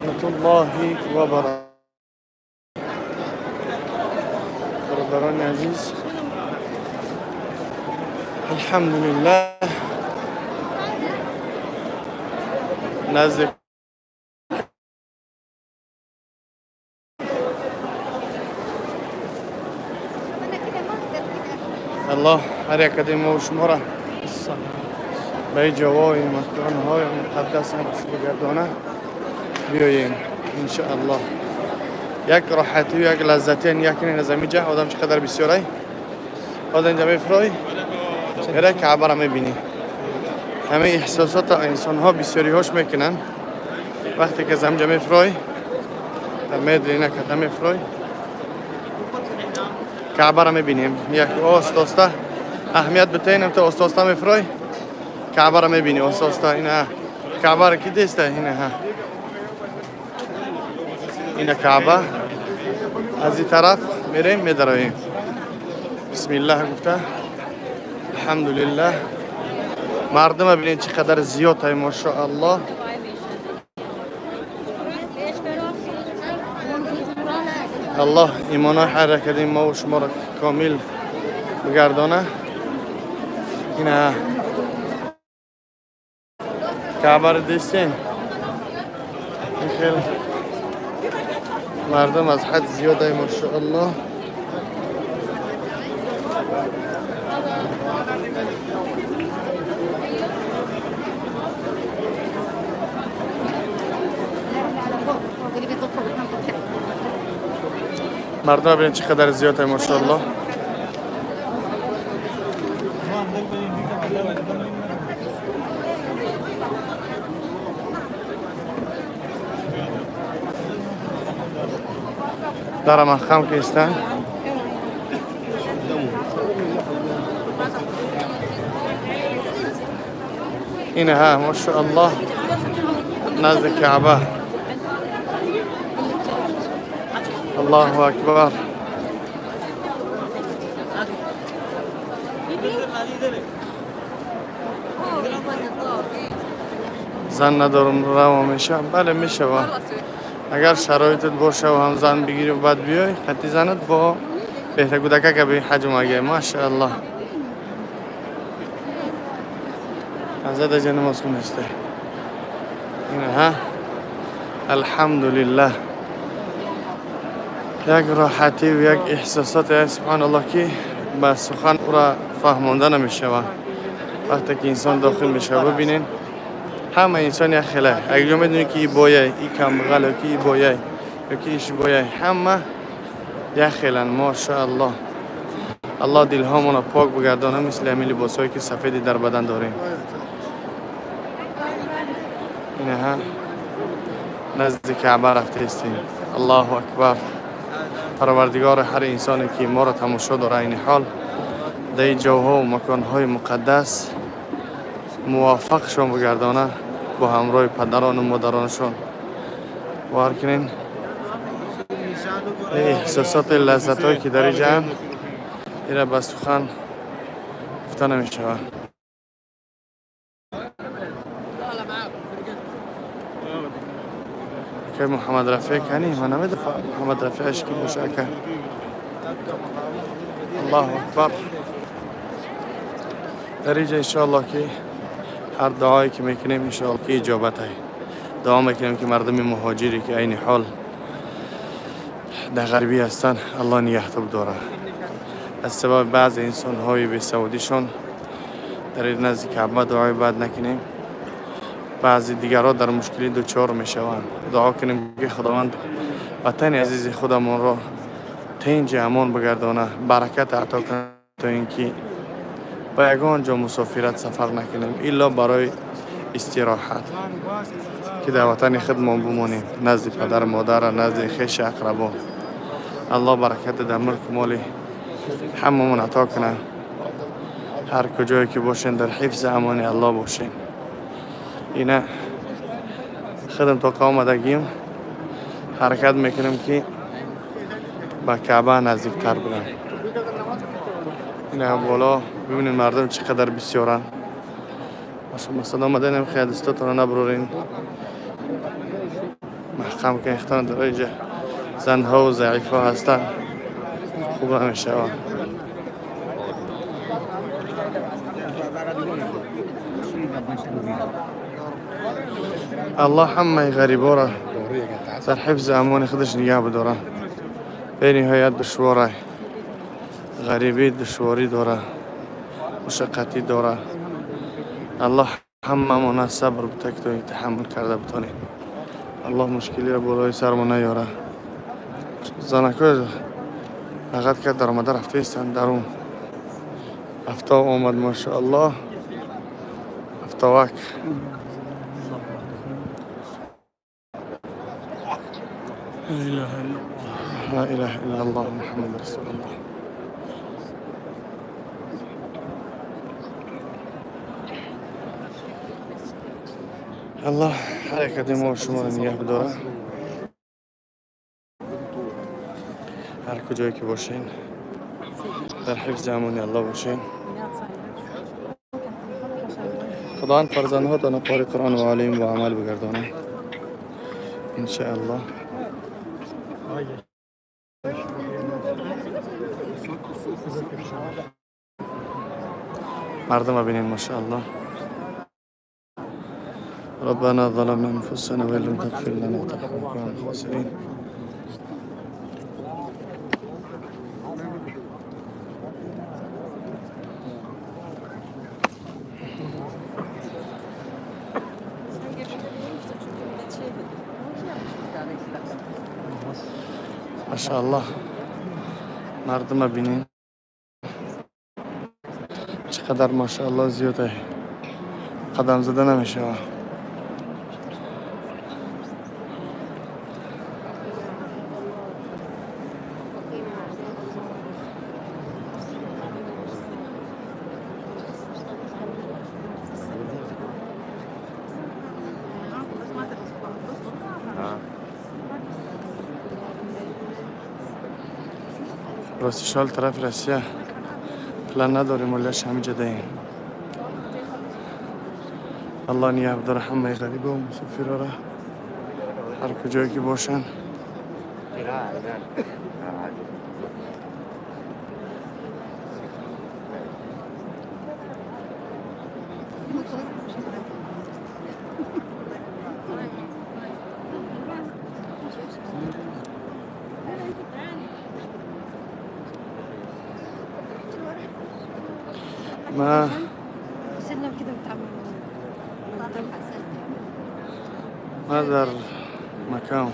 Раҳматуллоҳи ва баракатуҳ. Бародарони азиз, алҳамдулиллаҳ, назди Аллоҳ ҳар як кадои мо шуморо ба ин ҷовои маконҳои муқаддас бигардона. Биёем, иншоаллоҳ, як роҳатию як лаззатия якнин аз ҳамин ҷа одам чӣ қадар бисёрай. Ҳозир инҷа мефурой, мера Каъбаро мебинӣ. Ҳамаи эҳсосота инсонҳо бисёриҳош мекунанд. Вақте ки аз ҳаминҷа мефурой, медрина ката мефурой, Каъбаро мебинем. Як оста оста аҳамият битаинам, то оста оста мефурой, Каъбаро мебинӣ оста оста. Ина Каъбаро ки деста, ина ҳа, ина Каъба. Аз ин тараф мерем, медароем, бисмиллаҳ гуфта, алҳамдулиллаҳ. Мардума бинед, чӣ қадар зиёд ай, мошоаллоҳ. Аллоҳ имонои ҳар якади мову шуморо комил бигардона. Ина Каъбаро дистен, ин хел мардум аз ҳад зиёд ай, мошоаллоҳ. Мардум бинед, чӣ қадар зиёд ай, мошоаллоҳ. Дара маҳкам кистан. Инаҳа, мошоаллоҳ, назди Каъба. Аллоҳу акбар. Зан надорам, раво мешавам? Бале, мешава, агар шароитат боша ва ҳам зан бигирӣ, баъд биёй хати занат бо беҳтар. Кӯдакака би ҳаҷ омага, машааллоҳ. Ҳазрат аҷа намоз хондаста. Инаҳа, алҳамдулиллаҳ, як роҳатӣ як эҳсосоте, субҳаналлоҳ, ки ба сухан ӯра фаҳмонда намешавад. Вақте ки инсон дохил мешавад, бибинен, ҳама инсон як хела. Агар медонӣ, ки и бояй, и камбағал, ё ки и бояй, ё ки иш бояй, ҳама як хеланд, мошааллоҳ. Аллоҳ дилҳомонро пок бигардона, мисли ҳамин либосҳое ки сафеди дар бадан дорем. Инаҳа, назди Каъба рафтаистем. Аллоҳу акбар. Парвардигори ҳар инсоне ки моро тамошо дора, айни ҳол дар ин ҷоҳо маконҳои муқаддас муваффақшон бигардона бо ҳамроҳи падарону модаронашон. Бовар кунен, эҳсосоти лаззатҳое ки дар инҷаанд, ира ба сухан гуфта намешавад. Ака Муҳаммад Рафеъ кани? Ман намедонам Муҳаммад Рафеъаш ки боша, ака. Аллоҳу акбар. Дар инҷа, иншоаллоҳ, ки ҳар дуое ки мекунем, иншоаллоҳ, ки иҷобат ай. Дуо мекунем, ки мардуми муҳоҷире ки айни ҳол дар ғарбӣ ҳастанд, Аллоҳ нигаҳдор дорад. Аз сабаби баъзе инсонҳои бесаводишон дар назди Каъба дуои бад накунем. Баъзи дигарҳо дар мушкилӣ дучор мешаванд. Дуо кунем, ки Худованд ватани азизи худамонро тинҷи амон бигардона, баракат ато кунад, то ин ки ба ягон ҷо мусофират сафар накунем, илло барои истироҳат, ки дар ватани худмон бимонем, назди падару модара, назди хеши ақрабо. Аллоҳ бараката дар мулку моли ҳамамон ато кунад. Ҳар куҷое ки бошен, дар ҳифзи амони Аллоҳ бошен. Ина худам тоқа омадагим, ҳаракат мекунем, ки ба Каъба наздиктар бирам. Ина боло бибинед, мардум чӣ қадар бисёранд. Масалан, омаданем, хеле дастотонро набурорен. маҳкам кунед худтон. Дар инҷа занҳо ва заифҳо ҳастанд, хуб намешавад. Аллоҳ ҳамаи ғариборо дар ҳифзи амони худаш нигаҳ бидорад. Бениҳоят душвора, ғарибӣ душворӣ дора, мушаққатӣ дора. Аллоҳ ҳамамона сабр бита, ки таҳаммул карда битонем. Аллоҳ мушкилиро болои сармо наёра. Занакҳо фақат кард даромада рафтаистанд дарун. Афтоб омад, машоаллоҳ, афтовак. لا إله إلا الله. لا إله إلا الله محمد رسول الله. Аллоҳ ҳар якади мо шуморо нигаҳ бидорад, ҳар куҷое ки бошен, дар ҳифзи амони Аллоҳ бошен. Худованд фарзандҳотонро қори Қуръон ва олим ва амал бигардонад, иншааллоҳ. Мардума бинед, машааллоҳ. ربنا ظلمنا أنفسنا وإن لم تغفر لنا وترحمنا لنكونن من الخاسرين. Машааллоҳ, мардума бинед, чӣ қадар, машааллоҳ, зиёд, қадам зада намешавад. Рости шол тарафи Россия план надорем, вале ҳамиҷа даем. Аллоҳ нигаҳ бидора ҳамаи ғарибо ва мусофирора, ҳар куҷое ки бошанд. Ма ма дар макон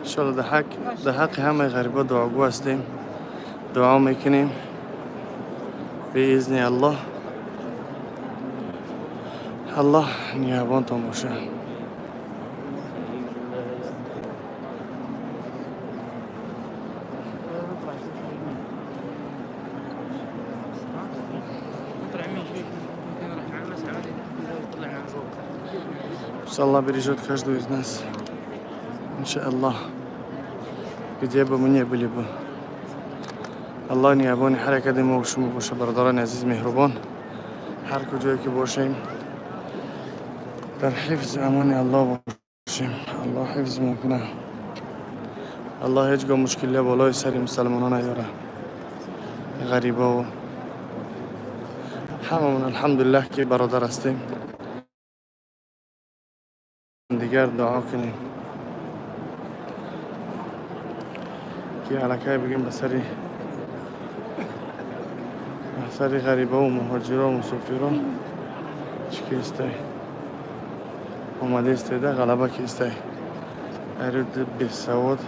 иншоалло дар ҳаққи ҳамаи ғарибо дуогӯ ҳастем, дуо мекунем биизни Аллоҳ. Аллоҳ нигаҳбонтон бошад. Пусть Аллах бережет каждого из нас. Иншаллах. Где бы мы ни были бы. Аллоҳ нигаҳбони ҳар якади мо шумо боша, бародарони азиз, меҳрубон. Ҳар куҷое ки бошем, дар ҳифзи амони Аллоҳ бошем. Аллоҳ ҳифзмон кунад. Аллоҳ ҳеҷ гоҳ мушкилия болои сари мусалмонон наёра. Ғарибову ҳамамон, алҳамдулиллаҳ, ки бародар ҳастем. Дигар дуо кунем, ки аллакай бигем ба сари ғарибаву муҳоҷиро, мусофиро чӣ ки истай омада истоида, ғалаба ки истай айруди бесавод,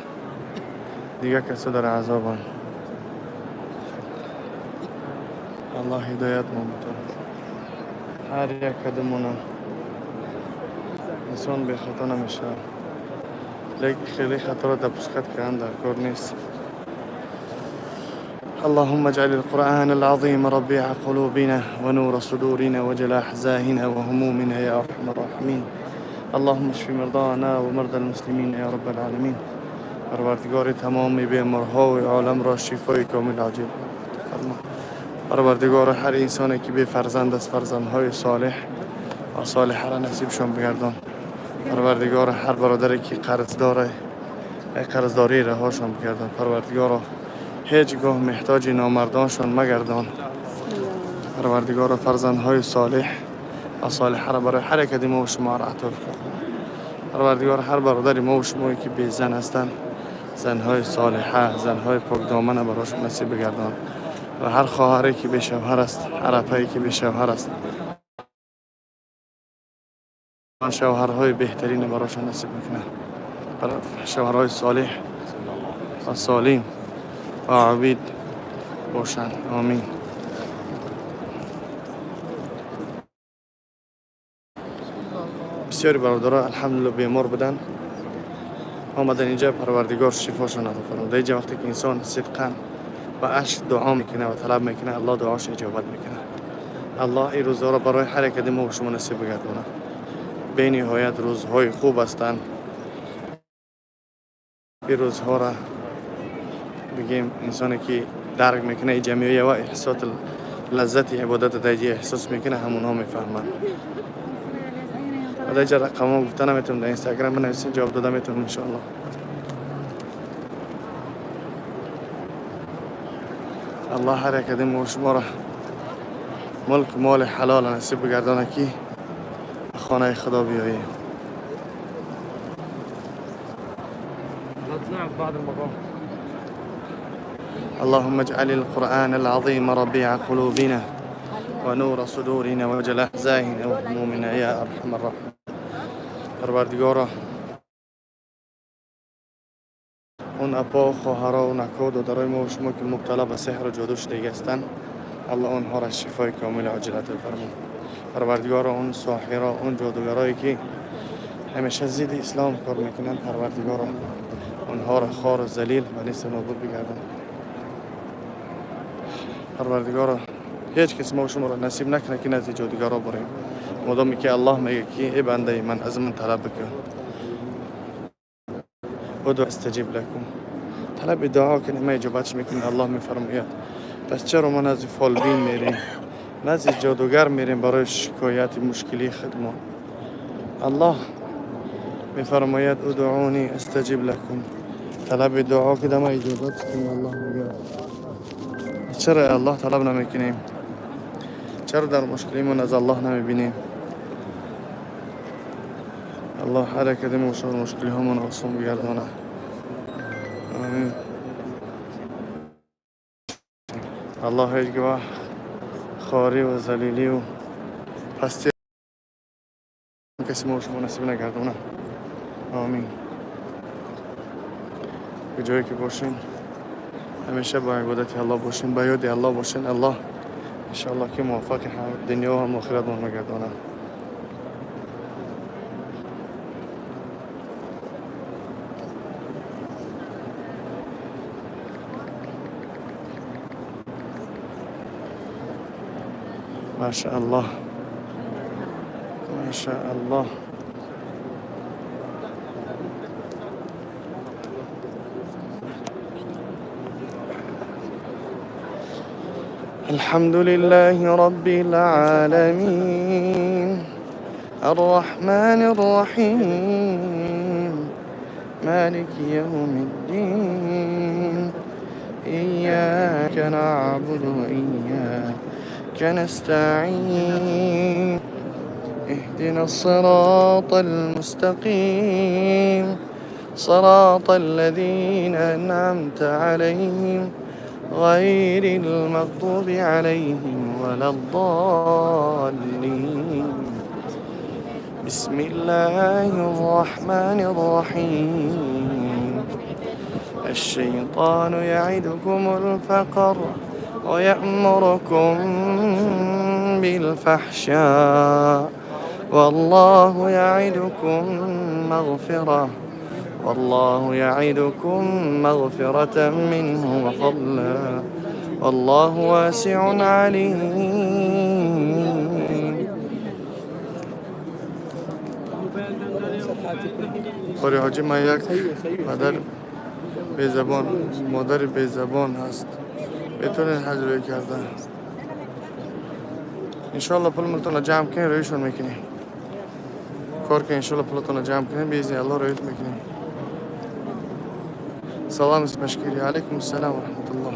дигар касо дар азобанд. Аллоҳ ҳидоятмон бутад ҳар як кадомона. Инсон бехато намешавад, лекин хеле хаторо допускать кардан дар кор нест. اللهم اجعل القرآن العظيم ربيع قلوبنا ونور صدورنا وجلاء أحزاننا وهمومنا يا أرحم الراحمين. اللهم اشف مرضانا ومرضى المسلمين يا رب العالمين. پروردگار، تمام بیمارهای عالم را شفای کامل عاجل فرما. پروردگار، هر انسانی که بی فرزند است، فرزندهای صالح و صالح را نصیبشان بگردان. Парвардигор, ҳар бародаре ки қарз дора, қарздорӣ раҳошон бигардон. Парвардигоро, ҳеҷ гоҳ меҳтоҷи номардоншон магардон. Парвардигоро, фарзандҳои солеҳ ва солиҳаро барои ҳар яке мо шумо ато кун. Парвардигор, ҳар бародари мо шумое ки безан ҳастанд, занҳои солиҳа, занҳои покдомана барошон насиб бигардон ва ҳар хоҳаре ки бешавҳар аст, ҳар апае ки бешавҳар аст, шавҳарҳои беҳтарин барошон насиб мекунад, шавҳарҳои солеҳ ва солим ва обид бошанд. Омин. Бисёри бародаро, алҳамдулилла, бемор буданд, омадан инҷа, Парвардигор шифошон ато фармуд. Дар инҷа вақте ки инсон сидқан ба ашк дуо мекунад ва талаб мекунад, Аллоҳ дуош иҷобат мекунад. Аллоҳ ин рӯзҳоро барои ҳар яке мо шумо насиб бигардонад. Бениҳоят рӯзҳои хуб ҳастанд. Ин рӯзҳоро бигем, инсоне ки дарк мекунад ин ҷамъия ва эҳсоси лаззати ибодат дар инҷа эҳсос мекунад, ҳамонҳо мефаҳманд. Дар инҷа рақамҳо гуфта наметавонам, дар Инстаграм бинависед, ҷавоб дода метавонам, иншоаллоҳ. Аллоҳ ҳар яке мо шуморо мулк, моли ҳалол насиб бигардонад, ки ба хонаи Худо биёем. بعد المقام. اللهم اجعل القرآن العظيم ربيع قلوبنا ونور صدورنا وجلاء أحزاننا وهمومنا يا أرحم الراحمين. Парвардигоро, он апо, хоҳаро, нако, додарои мо шумо ки мубтала ба сеҳру ҷоду шудагӣ ҳастанд, Аллоҳ онҳоро шифои комили оҷил ато фармон. Парвардигоро, он соҳиро, он ҷодугарое ки ҳамеша зидди ислом кор мекунанд, Парвардигоро, онҳоро хору залил ва несту нобуд бигардон. Парвардигоро, ҳеҷ кас мо шуморо насиб накунад, ки назди ҷодугаро борем, модоме ки Аллоҳ мегӯяд, ки эй бандаи ман, аз ман талаб бикун, ادعوا أستجب لكم. талаби дуо кунем, ман иҷобатш мекунем, Аллоҳ мефармояд. Пас чаро мо назди фолбин мерем, назди ҷодугар мерем барои шикояти мушкилии худмон? Аллоҳ мефармояд: ادعوني أستجب لكم. талаби дуо кида, ман иҷобат кунем, Аллоҳ мегӯяд. Чаро Аллоҳ талаб намекунем? Чаро дар мушкилимон аз Аллоҳ намебинем? Аллоҳ ҳар яке мо шумо мушкилиҳомон осон бигардонад. Амин. Аллоҳ ҳеҷ гоҳ хорӣ ва залилию пасти каси мо шумо насиб нагардонад. Омин. Куҷое ки бошем, ҳамеша бо ибодати Аллоҳ бошем, ба ёди Аллоҳ бошем. Аллоҳ иншоаллоҳ ки муваффақи дунё ҳам охиратмон мегардонад. Машааллоҳ, машааллоҳ. الحمد لله رب العالمين، الرحمن الرحيم، مالك يوم الدين، إياك نعبد وإياك نستعين، اهدنا الصراط المستقيم، صراط الذين أنعمت عليهم، غير المغضوب عليهم ولا الضالين. بسم الله الرحمن الرحيم. الشيطان يعدكم الفقر ويأمركم بالفحشاء، والله يعدكم مغفرة، والله يعدكم مغفرة منه وفضلا، والله واسع عليم. باری حاجی، من یک مادر بیزبان، مادر بیزبان هست، بتونین حج روی کردن؟ انشالله پول ملتون جمع کنین، رویشون میکنیم. Кор ка, иншолло, пулатонро ҷамъ кунем, биизни Аллоҳ роит мекунем. Салам из Башкирии. Алейкум ассалам ва рахматуллах.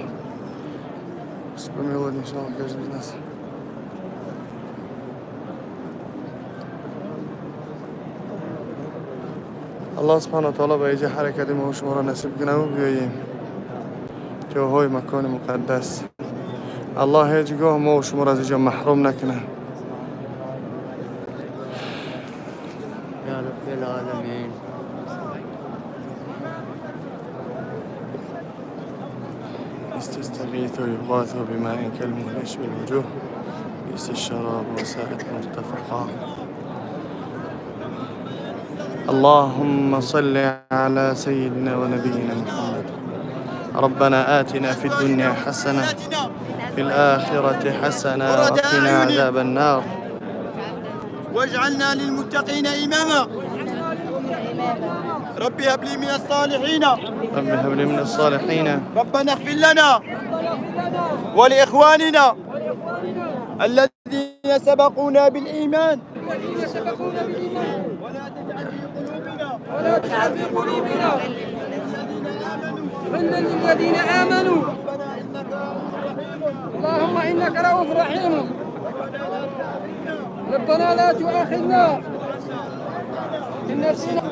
Помилует, иншаллах, каждый из нас. Аллоҳ субҳана таоло ба иҷа ҳаракати мо шуморо насиб кунаву биёем ҷоҳои макони муқаддас. Аллоҳ ҳеҷ гоҳ мо шуморо аз иҷо маҳрум накунад. يا رب العالمين. استغيثوا يغاثوا بماء كالمهل يشوي الوجوه، بئس الشراب وساءت مرتفقا. اللهم صل على سيدنا ونبينا محمد. ربنا آتنا في الدنيا حسنة، في الآخرة حسنة، وقنا عذاب النار. واجعلنا للمتقين إماما. رب هب لي من الصالحين. رب هب لي من الصالحين. ربنا اغفر لنا ولإخواننا الذين سبقونا بالإيمان، ولا تجعل في قلوبنا ولا تجعل في قلوبنا غلا للذين آمنوا. ربنا إنك رؤوف رحيم. اللهم إنك رؤوف رحيم. ربنا لا تؤاخذنا إن نسينا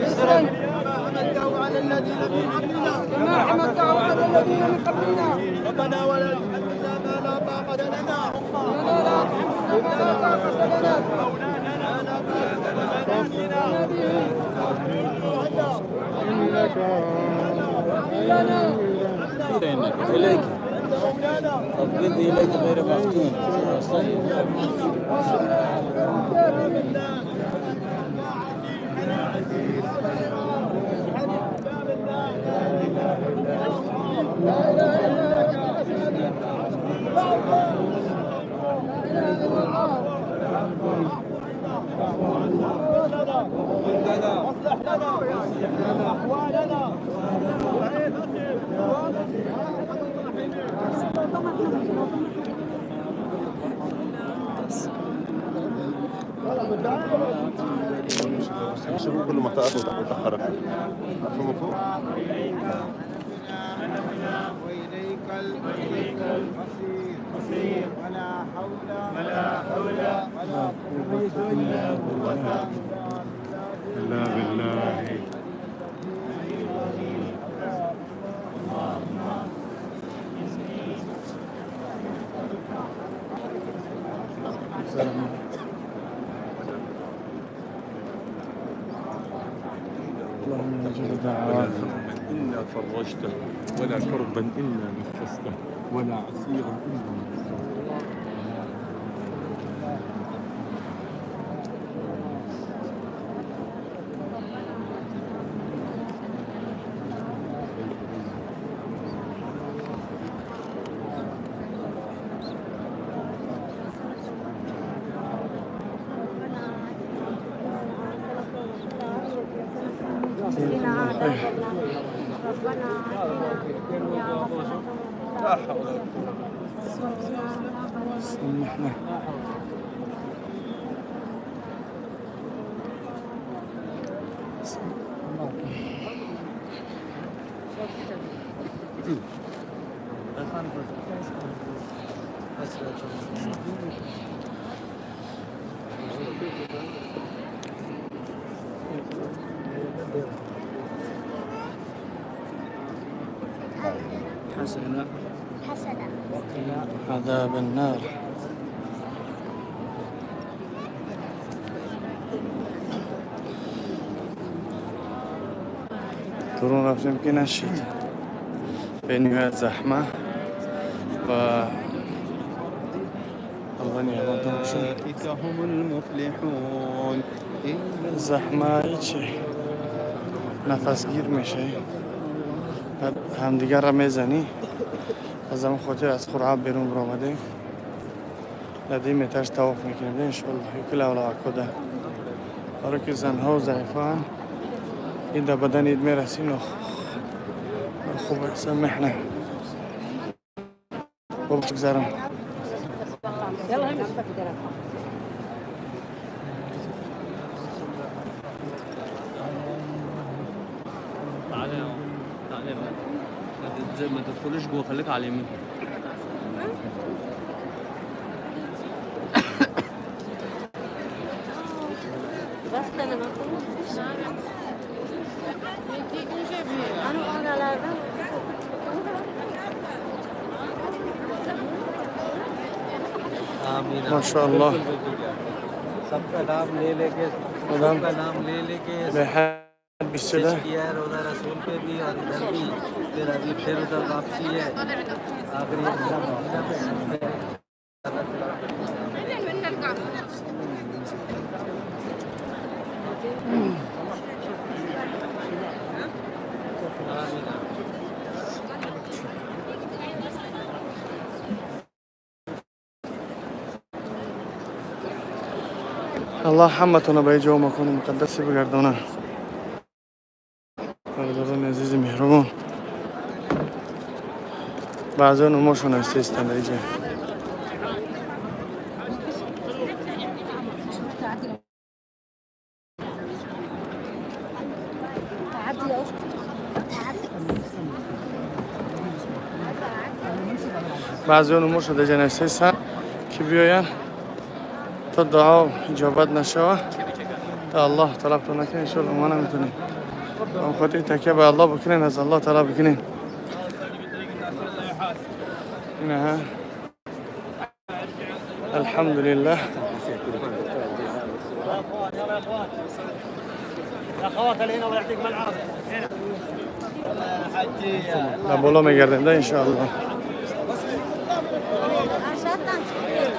إصرا كما حملته على الذين من قبلنا. كما حملته على الذين من قبلنا. ربنا ولا تحملنا ما لا طاقة لنا. ربنا لا تحملنا ما لا طاقة لنا به. لنا. إليك فاقبضني إليك غير مفتون. وانصرنا على القوم الكافرين. لا إله إلا أنت. لا إله إلا الله. واصلح لنا أحوالنا. شوفوا كل منطقة وتأخرت عارفين من فوق. وإليك المصير، ولا حول ولا قوة إلا بالله. اللهم اجب دعوات. ولا هما إلا فرجته، ولا كربا إلا نفسته، ولا عسيرا إلا يسرته. وقنا عذاب النار. ربنا آتنا في الدنيا حسنة وقنا عذاب النار. سمحنا. حسنة حسنة عذاب النار. درون رفتیم که نشید، به نهایت زحمه و الله نعمت باشه. أولئك هم المفلحون. زحمه هیچی، نفسگیر میشه، بعد همدیگر را میزنی. از همون خاطر از قرعه بیرون برآمدیم. در مترش طواف میکنیم انشالله. یکی لولا کده برای که زنها و ضعیفان این در بدن اید میرسین و خوب سمحنا بگذارم. ما تدخلوش جوه، خليك على اليمين. بس انا ما كنتش انا oralarda. ماشاءالله. सबका नाम ले लेके آدم सबका नाम ले लेके به حد सच شده. किया है रोजा रसूल पे भी और इधर भी, फिर अभी फिर उधर वापसी है आखिरी महीना पे। الله ҳаматона ба иҷо макони муқаддасе бигардона. Бародарони азизи меҳрубон, баъзео номошон нависта истанд иҷа. تعدي يا اختي. Баъзео номошон даҷа нависта истанд, ки биёянд, то дуо иҷобат нашава, то Аллоҳ талабтон накунед, иншоалло ма наметонем. Ба хотири такя ба Аллоҳ бикунен, аз Аллоҳ талаб бикунен. Инаҳа, алҳамдулиллаҳ. Дар боло мегардем да, иншоаллоҳ. Aşağıdan çıkıyor.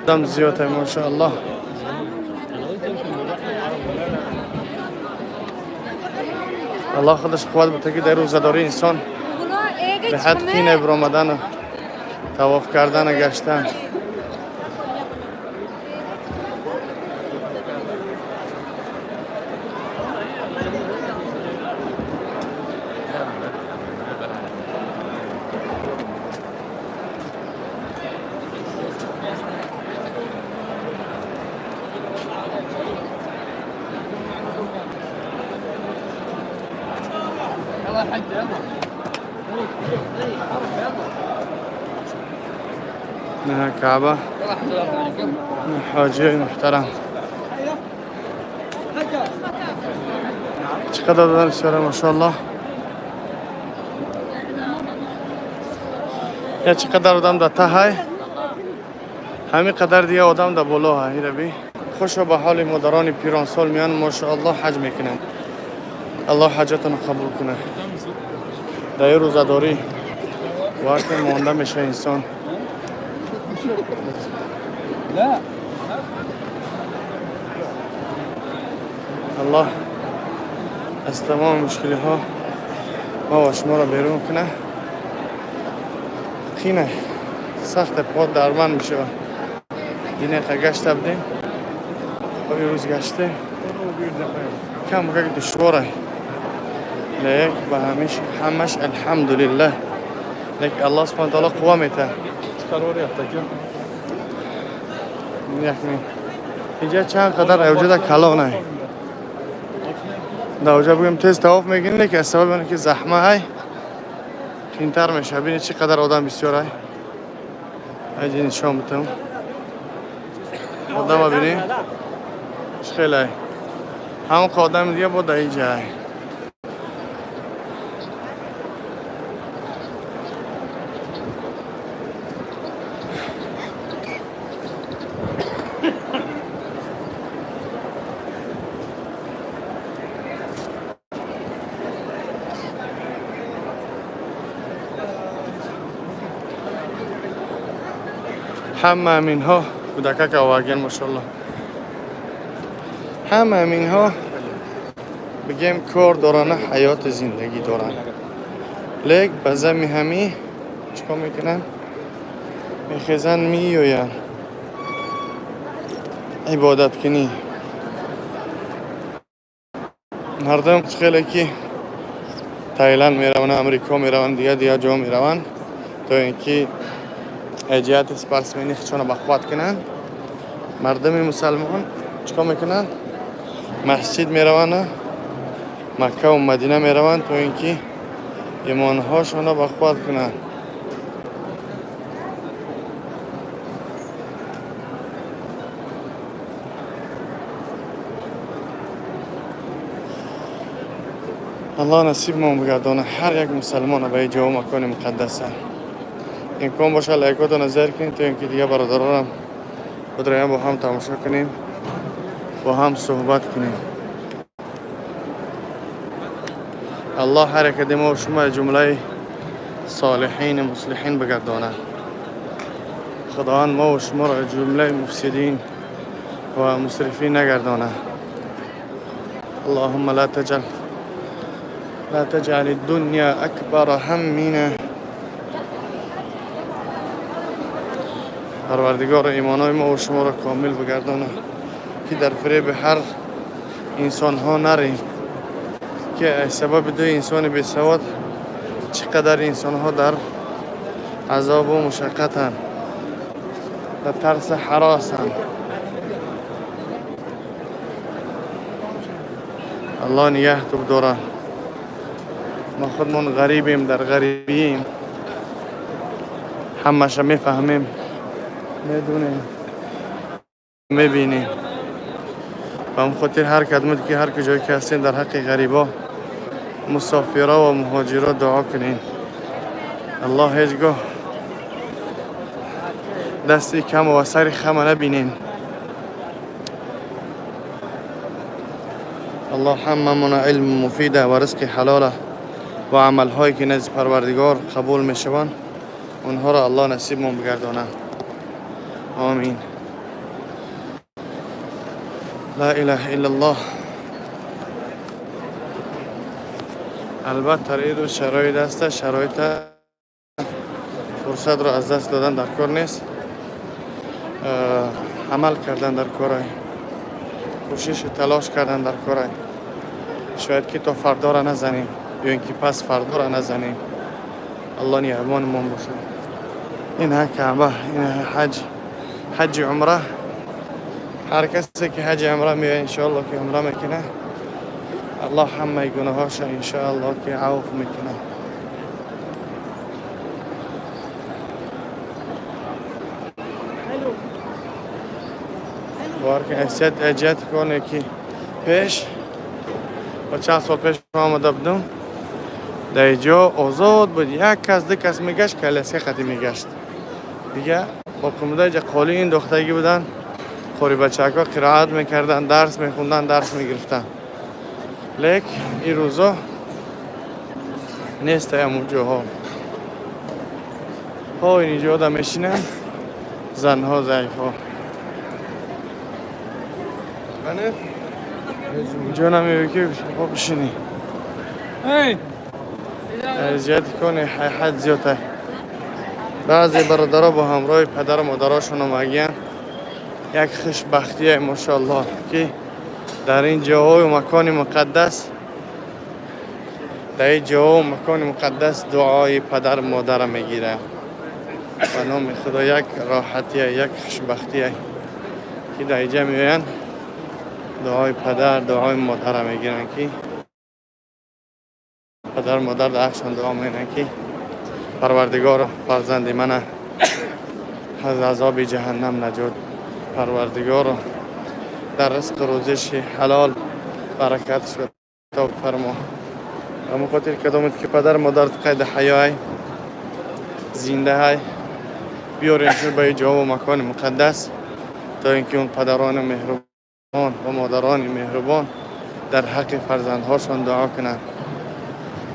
Одам зиёд, машоаллоҳ. Аллоҳ худаш қувват буда, ки дар рӯзадорӣ инсон ба ҳад қине биромадану тавоф кардану гаштан. Инаҳа Каъба, ҳоҷиёи муҳтарам, чӣ қадар одам бисёра, машоаллоҳ. Я чӣ қадар одам дар таҳай, ҳамин қадар дига одам дар боло ҳай. Раби хушо ба ҳоли модарони пиронсол, меян, машоаллоҳ, ҳаҷ мекунанд. Аллоҳ ҳаҷатонро қабул кунад. Дар ин рӯзадорӣ вақте монда меша инсон. Аллоҳ аз тамоми мушкилиҳо ма ва шуморо берун кунад. Қина сахте, по дарман мешавад. Динеқа гашта будем, рӯз гаштем, кам как душвора, лек ба ҳамиш ҳамаш алҳамдулиллаҳ. Лек Аллоҳ субҳана таоло қувва метаҳад. Якни инҷа чанд қадар авҷада калонай. Дар оҷа бугем, тез тавоф мекунем, леки аз сабаби оне ки заҳма ай, қиинтар мешавад. Бинед, чӣ қадар одам бисёр ай. Айҷи нишон битам, одама бинед, чӣ хел ай. Ҳамон одами дига бо дар инҷа ай. Ҳама аминҳо кӯдакак оварген, машоалло. Ҳама аминҳо бигем, кор дорана, ҳаёти зиндагӣ доранд, лек ба зами ҳамӣ чикор мекунанд? Мехезанд, меоянд ибодаткунӣ. Мардум хеле ки Таиланд мераванд, Амрико мераванд, дигар дигар ҷо мераванд, то ин ки ҷиҳати спортсмени худшонро бақувват кунанд. Мардуми мусалмон чикор мекунанд? Масҷид мераванд, Макка ва Мадина мераванд, то ин ки имонҳошонро бақувват кунанд. Аллоҳ насибмон бигардонад ҳар як мусалмона ба ин ҷо макони муқаддаса. Имкон бошад, лайкотона зер кунед, то ин ки дигар бародаронам бидроям, бо ҳам тамошо кунем, бо ҳам суҳбат кунем. Аллоҳ ҳар яке мо шумо ҷумлаи солиҳин муслиҳин бигардонад. Худованд мо шуморо ҷумлаи муфсидин ва мусрифин нагардонад. Аллоҳумма لا تجعل الدنيا أكبر همنا. پروردگار ایمانای ما و شما را کامل بگردانه که در فریب هر انسان ها نریم، که سبب دو انسان بی سواد چقدر انسان ها در عذاب و مشقتن، در ترس حراسن. الله نگه تو داره. ما خودمون غریبیم، در غریبیم، همش میفهمیم، میدونیم، میبینیم. به هم خاطر هر کدومت که هر کجایی که هستین، در حق غریبا، مسافرا و مهاجرا دعا کنین. الله هیچگاه دستی کم و سر خم نبینین. الله هممون علم مفیده و رزق حلاله و عملهایی که نزد پروردگار قبول میشوند، اونها را الله نصیبمون بگردانه. آمین. لا اله الا الله. البته این روز شرایط است، شرایط فرصت را از دست دادن در کار نیست، عمل کردن در کار، کوشش تلاش کردن در کار. شاید که تا فردا را نزنیم یا اینکه پس فردا را نزنیم. الله نگهبانمان باشه. این ها کعبه، این حج، حج عمره. هر کسی که حج عمره میاد، انشاءالله که عمره میکنه، الله همه گناهاش انشاءالله که عفو میکنه. بار که حیثیت اجت کنه که پیش و چند سال پیش آمده بودم، در اینجا آزاد بود. یک کس، دو کس میگشت، کلاسه خطی میگشت دیگه. با قمده اینجا قالی انداختگی بودن، خوری بچه ها قرائت میکردن، درس میخوندن، درس میگرفتن. لیک این روزا نیست. همون جاها ها اینجا آدم میشینن، زنها، ضعیف ها. اینجا نمیگه که بشینی، زیاد کنه حد زیاده. بعضی برادرها با همراه پدر و مادراشون اومدن. یک خوشبختیه ماشاءالله که در این جاهای و مکان مقدس، در این جاها و مکان مقدس دعای پدر و مادر میگیره. به نام خدا، یک راحتیه، یک خوشبختیه که در اینجا میاین، دعای پدر، دعای مادر میگیرن، که پدر مادر در حقشان دعا میکنن که پروردگار، فرزند من از عذاب جهنم نجات، پروردگار در رزق روزش حلال برکتش عطا فرما. اما خاطر کدامت که پدر مادر قید حیای زنده های، بیارین به جا و مکان مقدس، تا اینکه اون پدران مهربان و مادران مهربان در حق فرزندهاشان دعا کنند.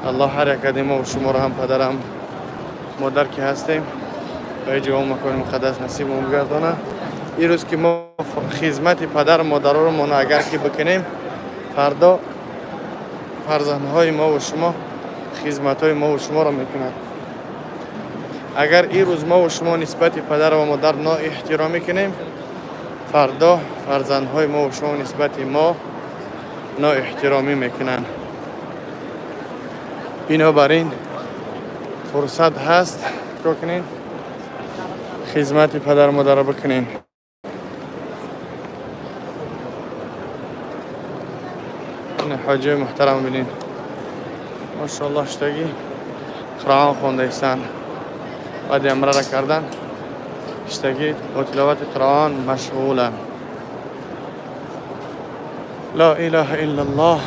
الله هر یک ما و شما را هم پدرم مادر که هستیم به جا و مکان مقدس نصیب بگردانه. این روز که ما خدمت پدر و مادر رو ما اگر که بکنیم، فردا فرزندهای ما و شما خدمت های ما و شما را میکنند. اگر این روز ما و شما نسبت پدر و مادر نا احترامی کنیم، فردا فرزندهای ما و شما نسبت ما نا احترامی میکنند. بنابراین فرصت هست که کنین، خدمت پدر و مادر را بکنین. Ҳоҷиёи муҳтарам бинед, машоаллоҳ, штагӣ Қуръон хондаистанд. Баъди амрара кардан штагӣ бо тиловати Қуръон машғуланд. Ла илаҳа иллаллоҳ.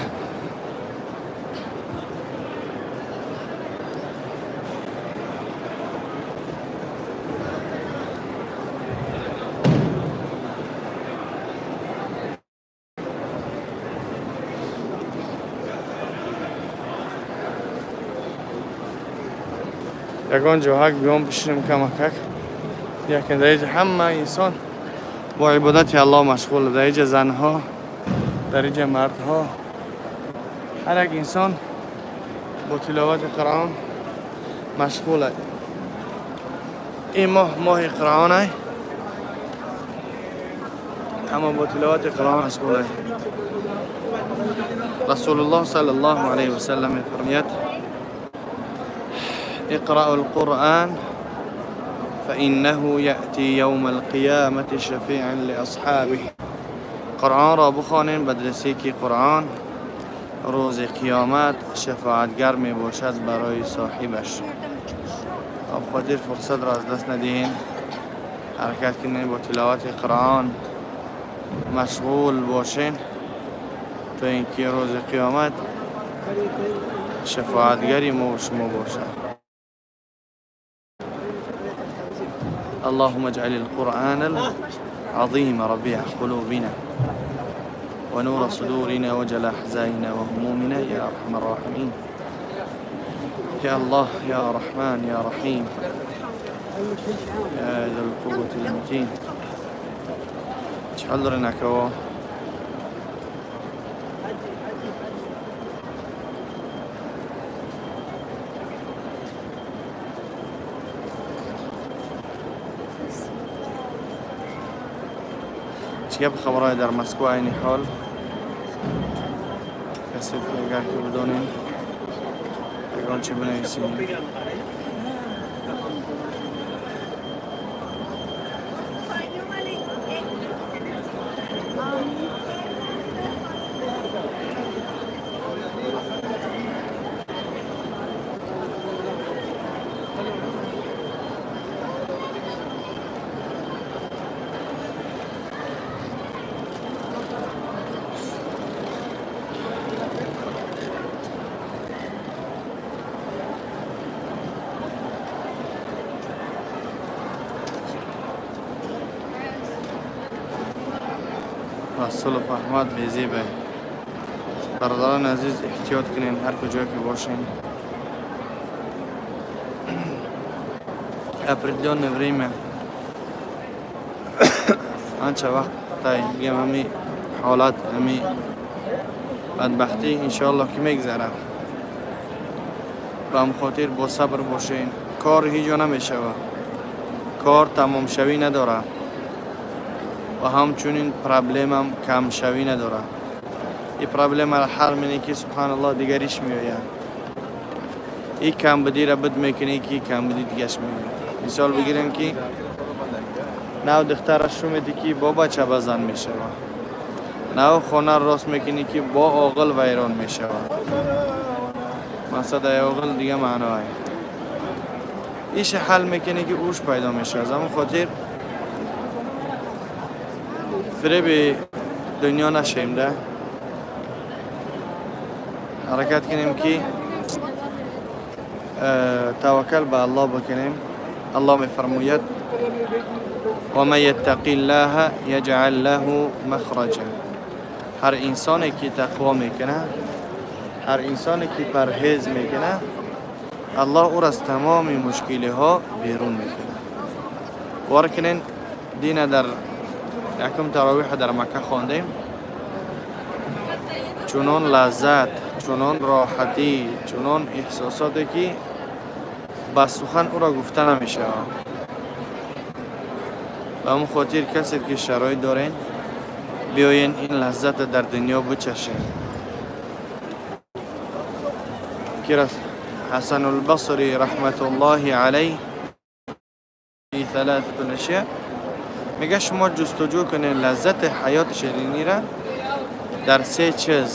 Ягон ҷоҳак биём бишинем камакак. Якин дар иҷа ҳама инсон бо ибодати Аллоҳ машғул. Дар иҷа занҳо, дар иҷа мардҳо, ҳар як инсон бо тиловати Қуръон машғул. Ин моҳ моҳи Қуръонай, ҳама бо тиловати Қуръон машғулай. Расулуллоҳ саллаллоҳу алайҳи васаллам мефармояд: اقرأوا القرآن فإنه يأتي يوم القيامة شفيعا لأصحابه. قرآن را بخوانین، بدرسی که قرآن روز قیامت شفاعتگر می باشد برای صاحبش. خاطر فرصت را از دست ندهین، حرکت کنین، با تلاوت قرآن مشغول باشین تا اینکه روز قیامت شفاعتگری ما و شما باشد. اللهم اجعل القرآن العظيم ربيع قلوبنا ونور صدورنا وجلاء أحزاننا وهمومنا يا أرحم الراحمين، يا الله، يا رحمن، يا رحيم، يا ذا القوة المتين. چحل كوا چی گپ خبرهای در مسکو عینی حال؟ کسی که اگر که بدونین یگان چی بنویسین. رسول احمد بیزیبه. برادران عزیز، احتیاط کنین هر کجا که باشین. Определенное время, анча вақт та бигем, ҳами ҳолат, ҳами бадбахтӣ иншоаллоҳ ки мегзарад. Ба ҳам хотир бо сабр бошен. Кор ҳеҷ ҷо намешавад, кор тамомшавӣ надорад ва ҳамчунин проблемам камшавӣ надорад. И проблемаро ҳал мене ки, субҳаналлоҳ, дигариш меояд. И камбудиро буд мекунӣ ки камбуди дигаш меояд. Мисол бигирем, ки нав духтара шу медӣ ки бо бача ба зан мешавад, нав хонаро рост мекунӣ ки бо оғил вайрон мешавад. Мақсад ай оғил дига маъное. Иша ҳал мекунӣ ки уш пайдо мешавад. Аз ҳамон хотир фиреби дунё нашем да, ҳаракат кунем ки таваккал ба Аллоҳ бикунем. Аллоҳ мефармояд: ومن يتق الله يجعل له مخرجا. ҳар инсоне ки тақво мекунад, ҳар инсоне ки парҳез мекунад, Аллоҳ ӯро аз тамоми мушкилиҳо берун мекунад. Бовар кунен, дина дар якум таровиҳа дар Макка хондем, чунон лаззат, чунон роҳатӣ, чунон эҳсосоте ки ба сухан ӯро гуфта намешавад. Ба ҳамон хотир касе ки шароит дорен, биёен ин лаззата дар дунё бичашем. Ки Ҳасанулбасри раҳматуллоҳи алайҳ ثلاثة أشياء میگه: شما جستجو کنین لذت حیات شیرینی را در سه چیز.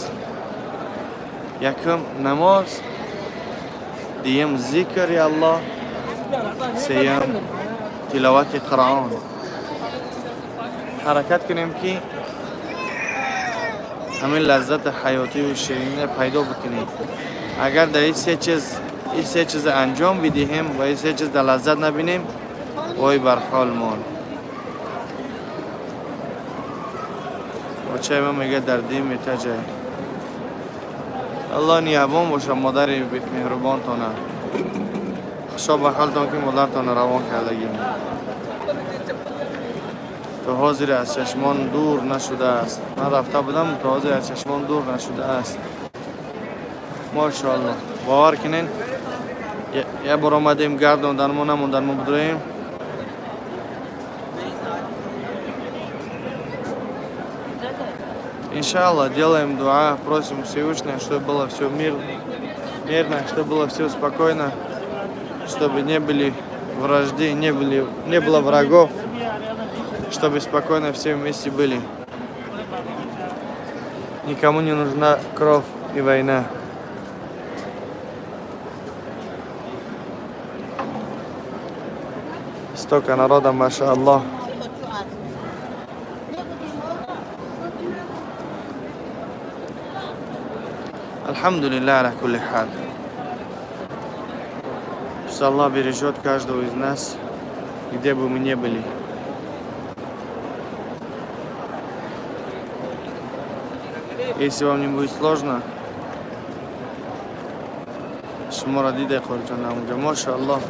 Якум намоз, дуюм зикри Аллоҳ, сеюм тиловати Қуръон. Ҳаракат кунем, ки ҳамин лаззати ҳаётию ширинро пайдо бикунем. Агар дар ин се чиз, ин се чиз анҷом бидиҳем ва ин се чиз дар лаззат набинем, вой бар ҳолмон. Бачаи ман мегӯяд, дар дим метаҷай. Аллоҳ нигаҳбон боша модари меҳрубонтона. Хушо ба ҳолтон, ки модаратонро равон кардагим. То ҳозир аз чашмон дур нашудааст. Ман рафта будам, то ҳозир аз чашмон дур нашудааст. Мошоалло, бовар кунен, як бор омадем, гардондан мо намондан, мо бидроем. Иншаллах, делаем дуа, просим Всевышнего, чтобы было все мирно, чтобы было все спокойно, чтобы не были вражды, не было врагов, чтобы спокойно все вместе были. Никому не нужна кровь и война. Столько народа, машаллах. الحمد لله على كل حال. Пусть Аллах бережет каждого из нас, где бы мы ни были. Если вам не будет сложно, шуморо диде, қорҷон, онҷо, мошааллоҳ.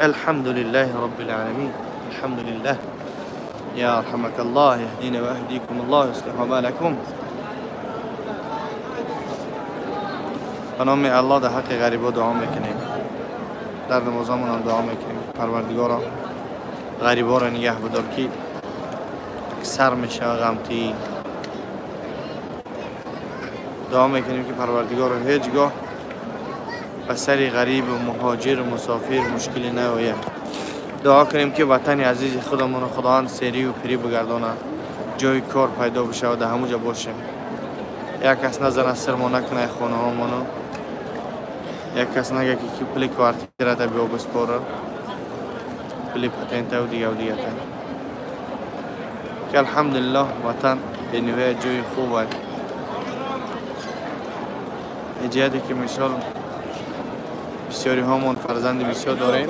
الحمد لله رب العالمين، الحمد لله. يا رحمك الله، يهدينا ويهديكم الله، يصلح بالكم. به نام الله در حق غریبا دعا میکنیم، در نمازامون هم دعا میکنیم. پروردگارا، غریبا را نگه بدار که سر میشه غمتی. دعا میکنیم که پروردگار هیچگاه به سر غریب و مهاجر و مسافر مشکلی نیاید. دعا کنیم که وطن عزیز خودمون خداوند سیری و پیری بگردانه، جای کار پیدا بشه و در همونجا باشیم. یک کس نزنه سر ما نکنه خانه هامونو، یک کس نگه که پول квартира та биё биспора، پول патента و دیگه و دیگه تا. که الحمدلله وطن به نهایت جای خوب است. جهتی که مثال بسیاری هامون فرزند بسیار داریم،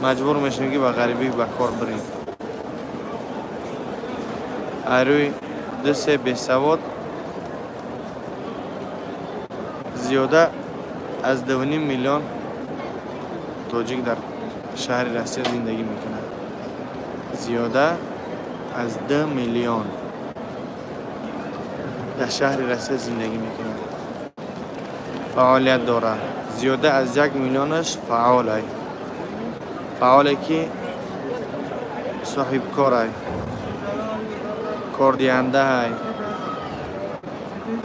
مجبور میشیم که به غریبی به کار بریم. اروی دست بیسواد زیاده از 2.5 میلیون тоҷик дар шаҳри Россия зиндагӣ мекунад. Зиёда аз 2 миллион дар шаҳри Россия зиндагӣ мекунад, фаъолият дорад. Зиёда аз 1 миллионаш фаъолай, фаъоле ки соҳибкорай, кордиҳандаай,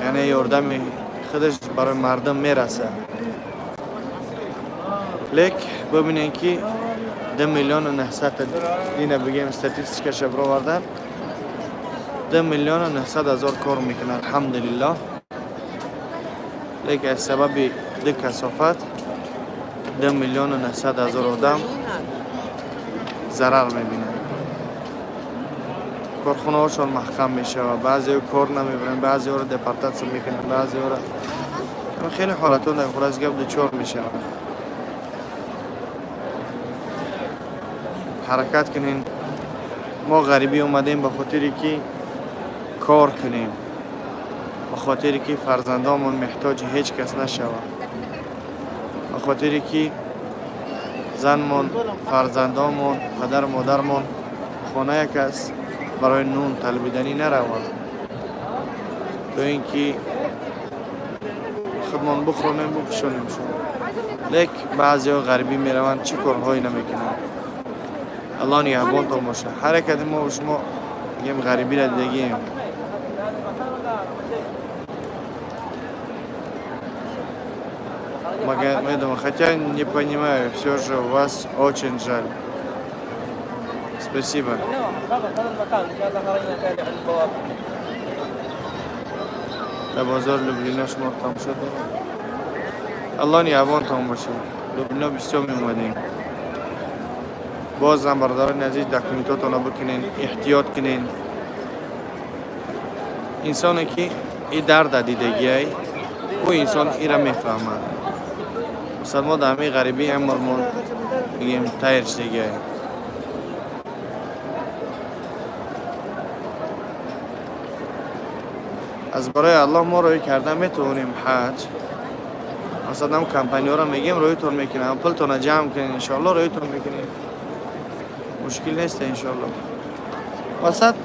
яъне ёрдами худаш барои мардум мерасад. Лек бибинем, ки 2 миллиону 900, ина бигем, статистикаша бировардан, 2 миллиону 900 ҳазор кор мекунад, алҳамдулиллоҳ. Лек аз сабаби ду касофат 2 миллиону 900 ҳазор одам зарар мебинад. Корхонаҳошон маҳкам мешавад, баъзеҳо кор намебаранд, баъзеҳоро депортатсия мекунанд, баъзеҳоро хеле ҳолатҳо дар хулас гап дучор мешаванд. Ҳаракат кунем. Мо ғарибӣ омадем ба хотире ки кор кунем, ба хотире ки фарзандонмон меҳтоҷи ҳеҷ кас нашавад, ба хотире ки занмон, фарзандонмон, падару модармон хона як кас барои нун талбиданӣ нараванд, то ин ки худмон бухӯронем, бупӯшонемшон. Лек баъзеҳо ғарибӣ мераванд, чӣ корҳое намекунанд. Аллоҳ нигаҳбонтон бошад. Ҳар яке мо шумо мегем, ғарибиро дидагием. Магомедова, хотя не понимаю, все же вас очень жаль. Спасибо. Дар бозори Люблино шумо тамошо дорем. Аллоҳ нигаҳбонтон бошад. Люблино бисёр меомадем. Бозам, бародарони азиз, документотонро бикунен, эҳтиёт кунен. Инсоне ки и дарда дидагиай, ӯ инсон ира мефаҳмад. Масалан, мо дар ҳамаи ғарибии умрмон мегӯем, тайр шидагиай. Аз барои Аллоҳ мо роҳӣ карда метавонем ҳаҷ. Масалан, ам компаниёро мегӯем, роҳитон мекунем, пултонро ҷамъ кунед, иншоалло роҳитон мекунем. Мушкил нест, иншоалло. Васат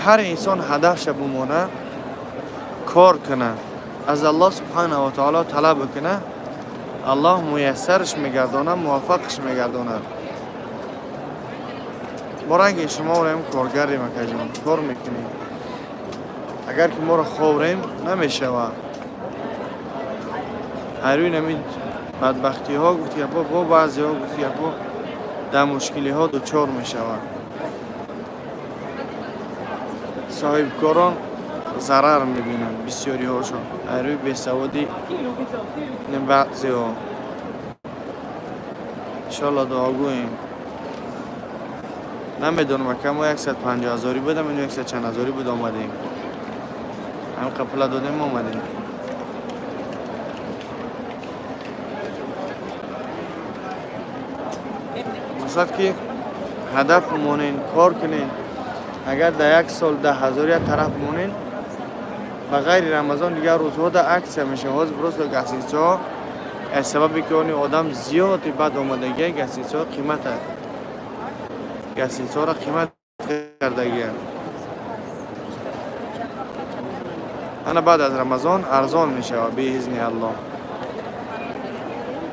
ҳар инсон ҳадафша бимона, кор куна, аз Аллоҳ субҳанаҳу ва таоло талаб бикуна, Аллоҳ муяссарш мегардонад, муваффақш мегардонад. Мо ранги шумо орем, коргарем, акаҷон, кор мекунем. Агар ки моро ховрем, намешавад. Ҳарӯи нами бадбахтиҳо, гуфти гапҳо, бо баъзеҳо, гуфти гапҳо, дар мушкилиҳо дучор мешаванд. Соҳибкорон зарар мебинанд, бисёриҳошон, ҳарӯи бесаводи баъзеҳо. Иншоалло дуогӯем. Намедонам, ака, мо 150 ҳазорӣ будам, ино яксад чанд ҳазорӣ буд, омадем. Ҳамин пула додем, омадем. Мақсад ки ҳадаф монен, кор кунен. Агар дар як сол 10 ҳазор як тараф монен, ба ғайри Рамазон дигар рӯзҳо да акция мешавад. Ҳозир просто гостиницаҳо аз сабабе ки они одам зиёди бад омадагия, гостиницаҳо қимата, гостиницаҳоро қимат кардагия. Ана баъд аз Рамазон арзон мешавад, биизни Аллоҳ.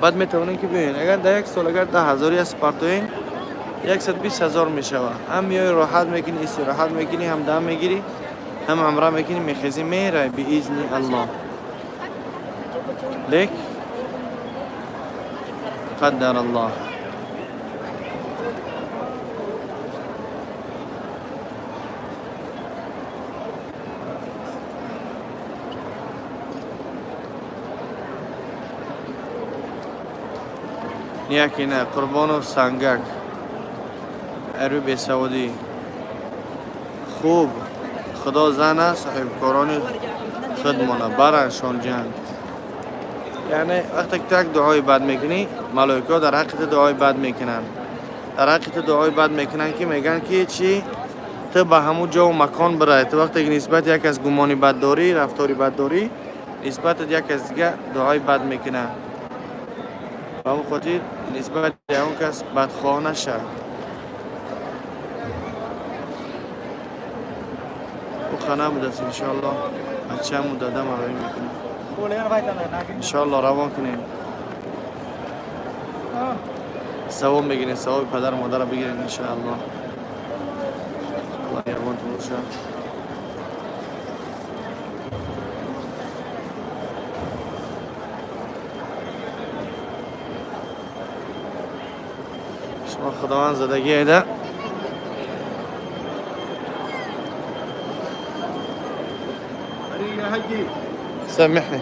Баъд метавонем ки биёен. Агар дар як сол агар 10 ҳазори аст партоен, 120 ҳазор мешавад. Ҳам меои, роҳат мекунӣ, истироҳат мекунӣ, ҳам дам мегирӣ, ҳам амра мекунӣ, мехезӣ, мерай, биизни Аллоҳ. Лек қаддар Аллоҳ. Яке не, Қурбонов Сангак арӯи бесаводӣ. Хуб, Худо зана соҳибкорони худмона бараншон ҷанг. Яъне вақте ки ту як дуои бад мекунӣ, малоикаҳо дар ҳаққи ту дуои бад мекунанд. Дар ҳаққи ту дуои бад мекунанд, ки мегӯянд, ки чӣ, ту ба ҳамун ҷову макон бирай. Ту вақте ки нисбати як кас гумони бад дорӣ, рафтори бад дорӣ, нисбатат як кас дига дуои бад мекунад. Ба ҳамун хотир нисбати ягон кас бадхоҳ нашав. Ӯ хана будааст, иншоалло бачааму дадам роҳӣ мекунем. Иншоалло равон кунем. Савоб мегирем, савоби падару модарро бигирем, иншоалло. Аллоҳ нигаҳбонтон бошад. Шумо Худованд задагӣ айда. سامحني.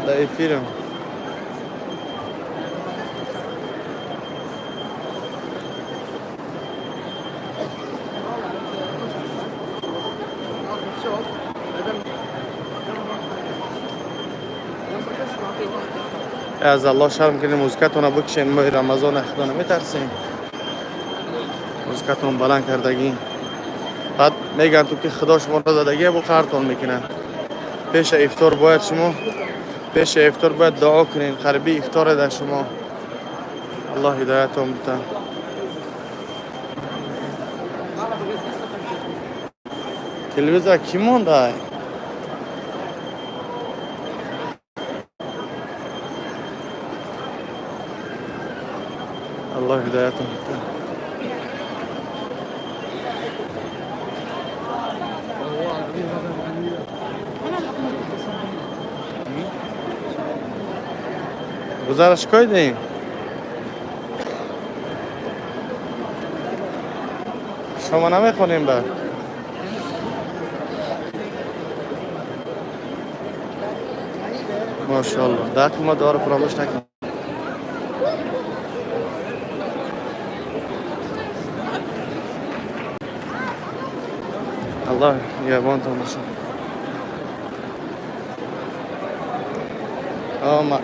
لا فيلم. Аз Аллоҳ шарм кунем, музикатонро бикшен. Моҳи Рамазон, Худо наметарсем? Музикатон баланд кардагӣ. Баъд мегӯянд ту ки Худо шуморо задагия, бо қаҳртон мекунад. Пеша ифтор бояд шумо, пеша ифтор бояд дуо кунед. Қариби ифторе дар шумо. Аллоҳ ҳидоятон бита. Телевизор кӣ монда? Аллоҳ ҳидоятон бита. Гузараш койдем. Шумо намехонем ба. Мошаллоҳ. Дар мо дуоро фаромӯш накунем. Аллоҳ нигаҳбонтон бошад. Ома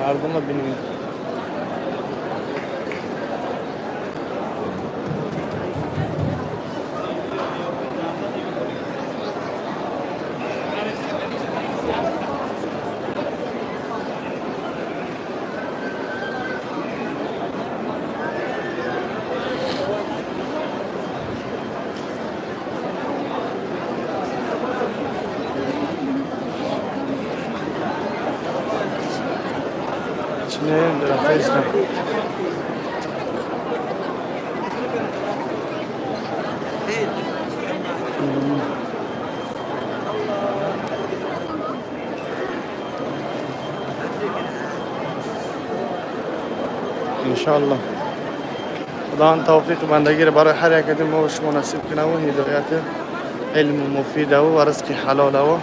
мардумро бинем. Чинем рафтаистам. Иншоаллоҳ худованд тавфиқи бандагиро барои ҳар як аз мо шумо насиб кунаву ҳидояти илму муфидаву ва ризқи ҳалолаву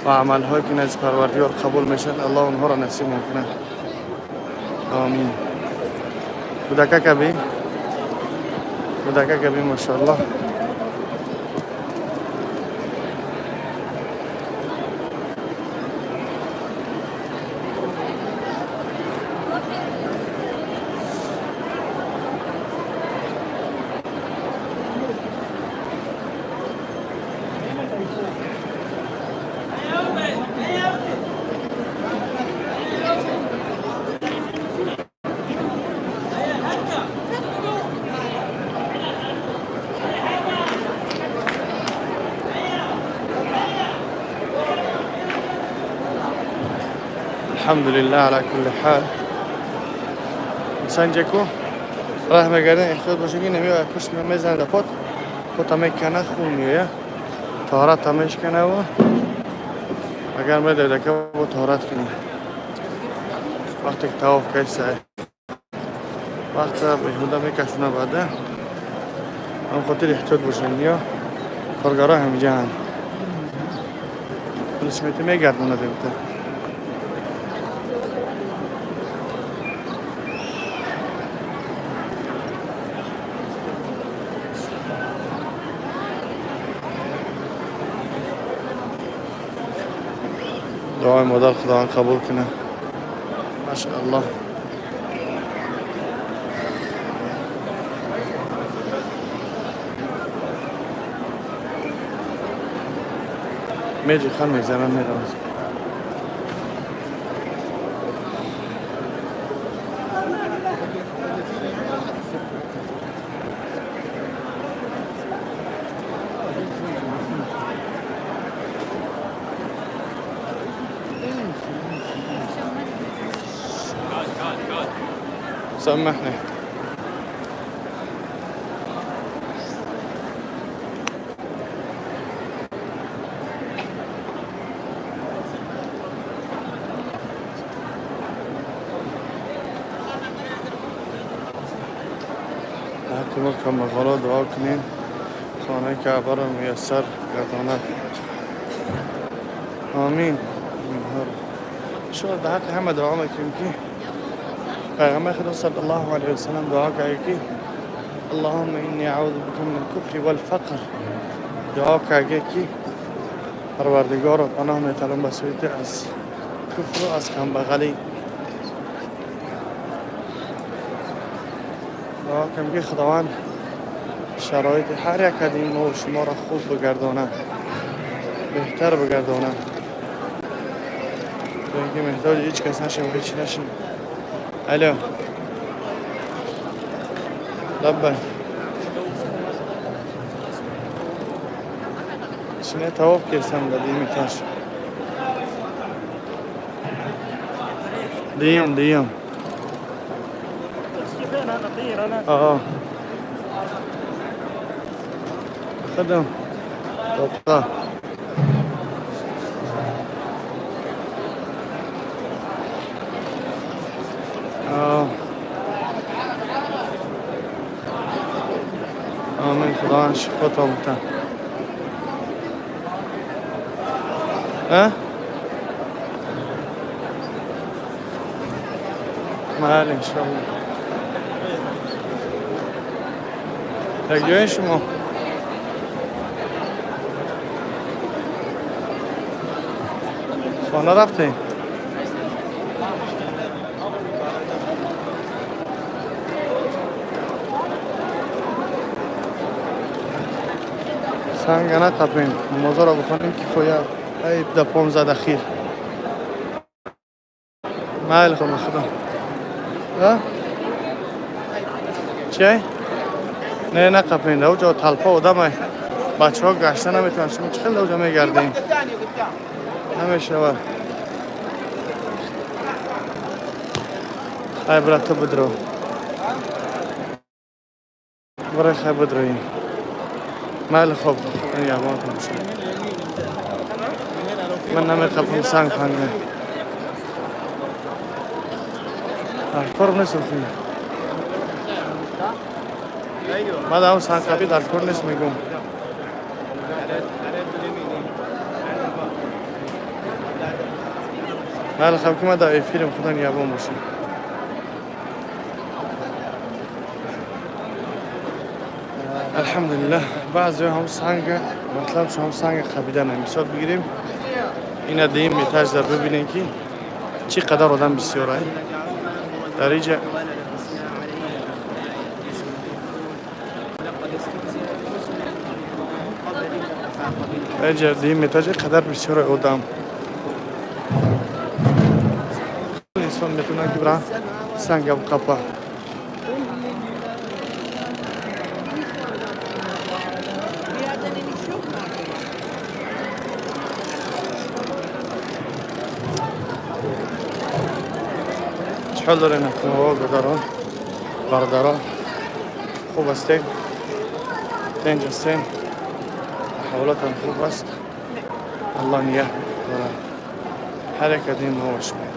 ва амалҳое ки назди Парвардигор қабул мешавад, Аллоҳ онҳоро насиб мекунад. Амин. Кӯдака каби, кӯдака каби, машоаллоҳ. Алҳамдулиллаҳ ала кулли ҳол. Санҷаку раҳ мегарден, эҳтиёт бошед, ки намеояд пушт мезанад да пот, пота мекана, хун меояд, таҳората мешканаву агар медодака бо таҳорат кунӣ. Вақте ки тавоф кардӣ, вақта беҳуда мекашона баъда. Ам хотир эҳтиёт бошед, ё коргаро ҳамиҷаанд. Пулис мети мегардонад имта. Дуои модар Худованд қабул кунад. Машааллоҳ. Меҷи хан мегзарам, меравад. سامحني. ҳаққи камбағало дуо кунем, хонаи Каъбаро муяссар гардонад. Омин. Иншоаллоҳ дар ҳаққи ҳама дуо мекунем, ки پیغمبر خدا صلی الله علیه وسلم دعا کرد که اللهم انی اعوذ بک من الکفر والفقر. دعا کرد که پروردگار را پناه میطلبم به سوی از کفر و از کمبغلی. دعا کنم که خداوند شرایط هر یک از این ما و شما را خوب بگردانه، بهتر بگردانه، تا اینکه محتاج هیچ کس نشیم و هیچ نشیم. الو لبه چینه تواب کردم دادیم تاش دیم دیم. اه خدم توقع. Амин, Худованд шифотон бутан. А? Майли, иншалло. Так ҷои шумо? Хона рафтем? Санга нақапем, намозаро бихонем, кифоя. Ай, да 15 ахир. Майли, худо худо. А? Чай? Не, нақапем, да уҷо талпа одамай. Бачаҳо гашта наметавонанд. Шумо чӣ хел да уҷо мегардем? Намешавад. Хай, брат, ту бидро. Барай, хай, бидрои. Майли, хоб, нигаҳбонтон бошам. Ман намеқапам санг панга. Дар кор нест охи. Ман ҳам сангқапӣ дар кор нест, мегӯм. Майли, хаб, ки ман дар эфирем, худо нигаҳбон бошам. Алҳамдулиллаҳ, баъзеҳо ҳам санга, матлаб, ҳам санга қабиданам. Мисол бигирем, ина дуюм этажда бибинем, ки чӣ қадар одам бисёрай дар иҷа. Иҷа дуюм этажа қадар бисёрай одам. Инсон метавонад, ки бира санга биқапа. Чӣ ҳол дорем, акнҳо, бародарон? Хуб ҳастем, тинҷ ҳастем, ҳолатам хуб аст. Аллоҳ нигаҳ дорад ҳар як аз ин мо ва шумо.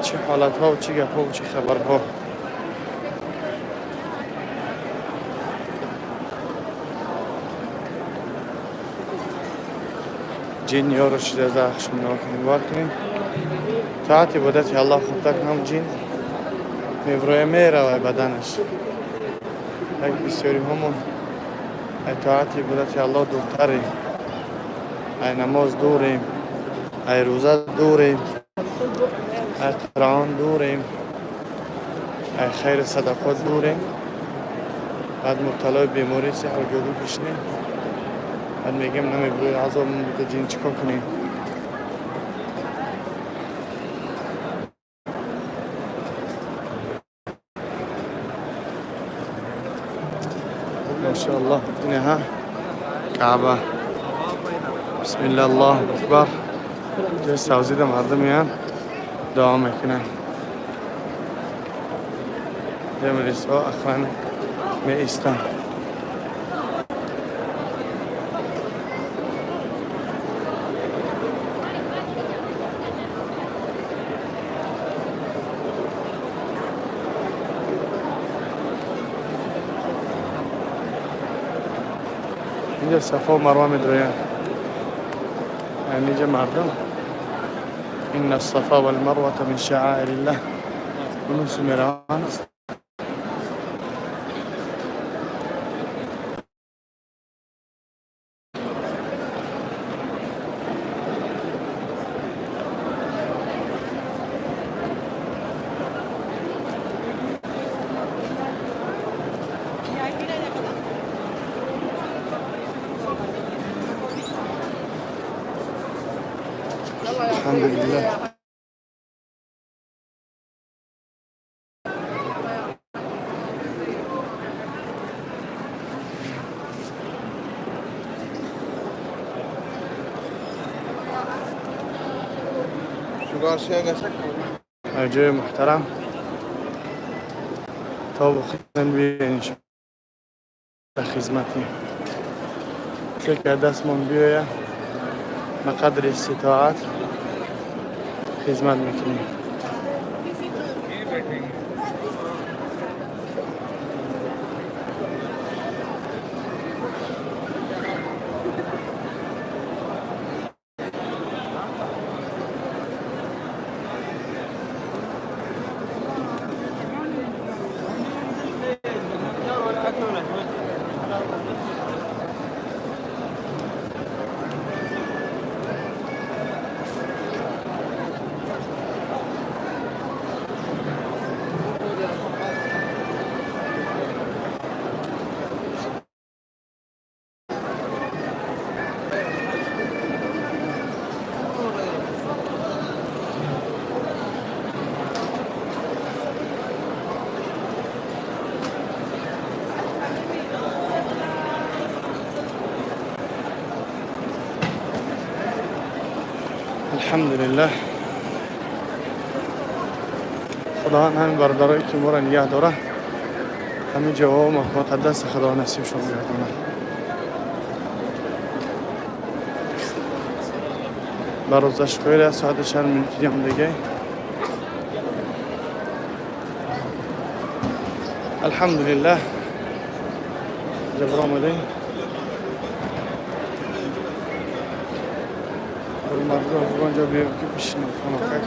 Чӣ ҳолатҳо, чӣ гапҳо, чӣ хабарҳо? Ҷин ёро шида захшон кунем, бовар кунем, тоат ибодати Аллоҳ хубтар кунам, ҷин мевроя, меравай баданаш. Як бисёриҳомон ай тоати ибодати Аллоҳ дуртарем, ай намоз дурем, ай рӯза дурем, ай Қуръон дурем, ай хайру садақот дурем. Баъд мубталои бемории сеҳру ҷоду кишнем, баъд мегем, намебурӯи азоб буда ҷин, чӣ кор кунем? Машааллоҳ, инаҳа Каъба. Бисмилла, Аллоҳу акбар. Ҷои савзида мардум меянд, дуо мекунанд. Милисҳо охрана меистанд. Инҷа Сафо Марва медроянд. Инҷа мардум إن الصفا والمروة من شعائر الله ونس мераванд. الحمد لله. Şu karşıya geçsek mi? Ҷои муҳтарам то бухтан биёин дар хизмати. Чӣ ки дастмон биёя, ба қадри иститоат хизмат мекунем. Алҳамдулиллаҳ, Худованд ҳамин бародарое ки моро нигаҳ дора, ҳамин ҷавоб муқаддас Худо насибшон гардонад. Ба рӯзашкӯри аз соати чанд минути диҳам. Алҳамдулиллаҳ, ҷабр омадем. Мардум онҷо биёем ки бишинем, хонакак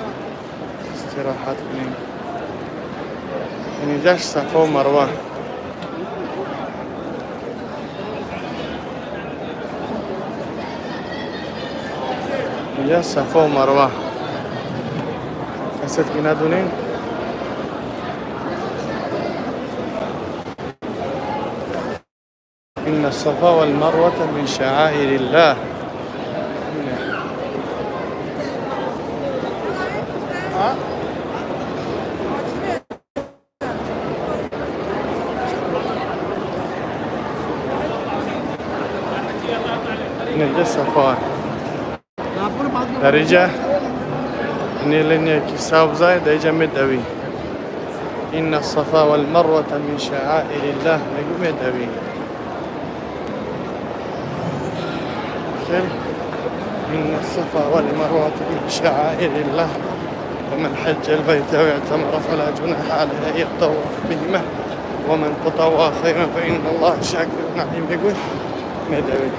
истироҳат кунем. Инҷаш Сафо Марва. Инҷа Сафо Марва, касет ки надонем. إن الصفا والمروة من شعائر الله. اینجا صفا در اینجا نیلنیه که سبزه، در اینجا میدوی. إن الصفا والمروة من شعائر الله. میگو میدوی. خير. إن الصفا والمروة من شعائر الله، ومن حج البيت أو اعتمر فلا جناح عليه أن يطوف بهما، ومن تطوع خيرا فإن الله شاكر عليم. يقول مدوي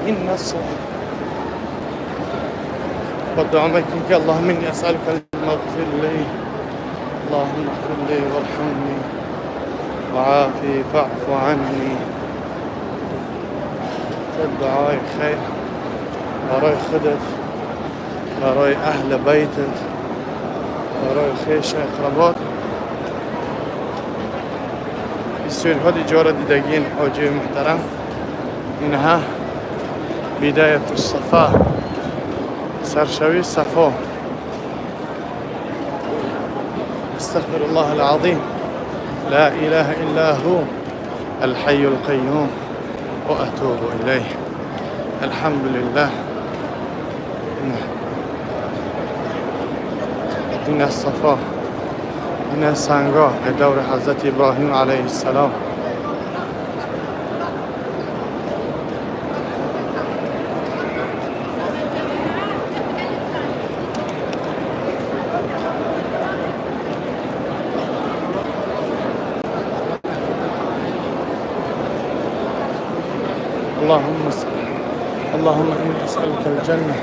إن الصفا والدعاء مكيك. اللهم إني أسألك المغفر لي، اللهم اغفر لي وارحمني وعافي فاعف عني. دعای خیر برای خودت، برای اهل بیتت، برای خویش اقربات. بسیار دیجارا دیدگین حاجی محترم. اینها بدایت الصفا، سرشوی صفا. استغفر الله العظيم، لا إله إلا هو الحي القيوم وأتوب إليه. الحمد لله. إن الصفا، إن سنگا دور حضرت إبراهيم عليه السلام. اللهم اللهم إني أسألك الجنة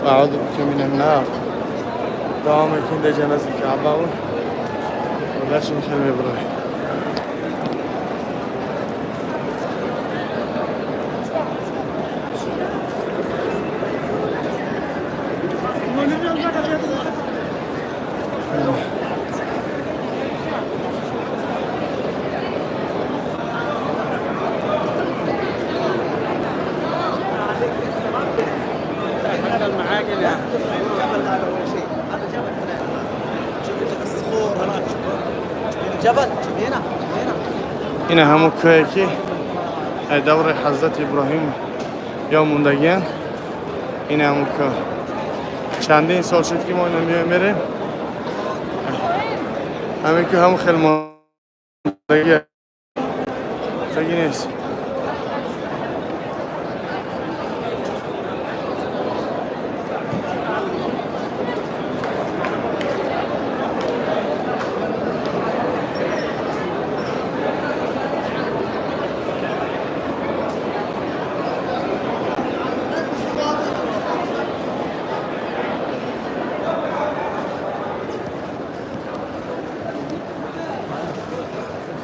وأعوذ بك من النار. دوام که جنازه کعبه و وداشت میخوام ابراهیم. این همون کوه که دور حضرت ابراهیم یا موندگین. این همون کوه چندین سال شد که ما اینو میایم میریم. همین که همون خیلی موندگی فکر نیست.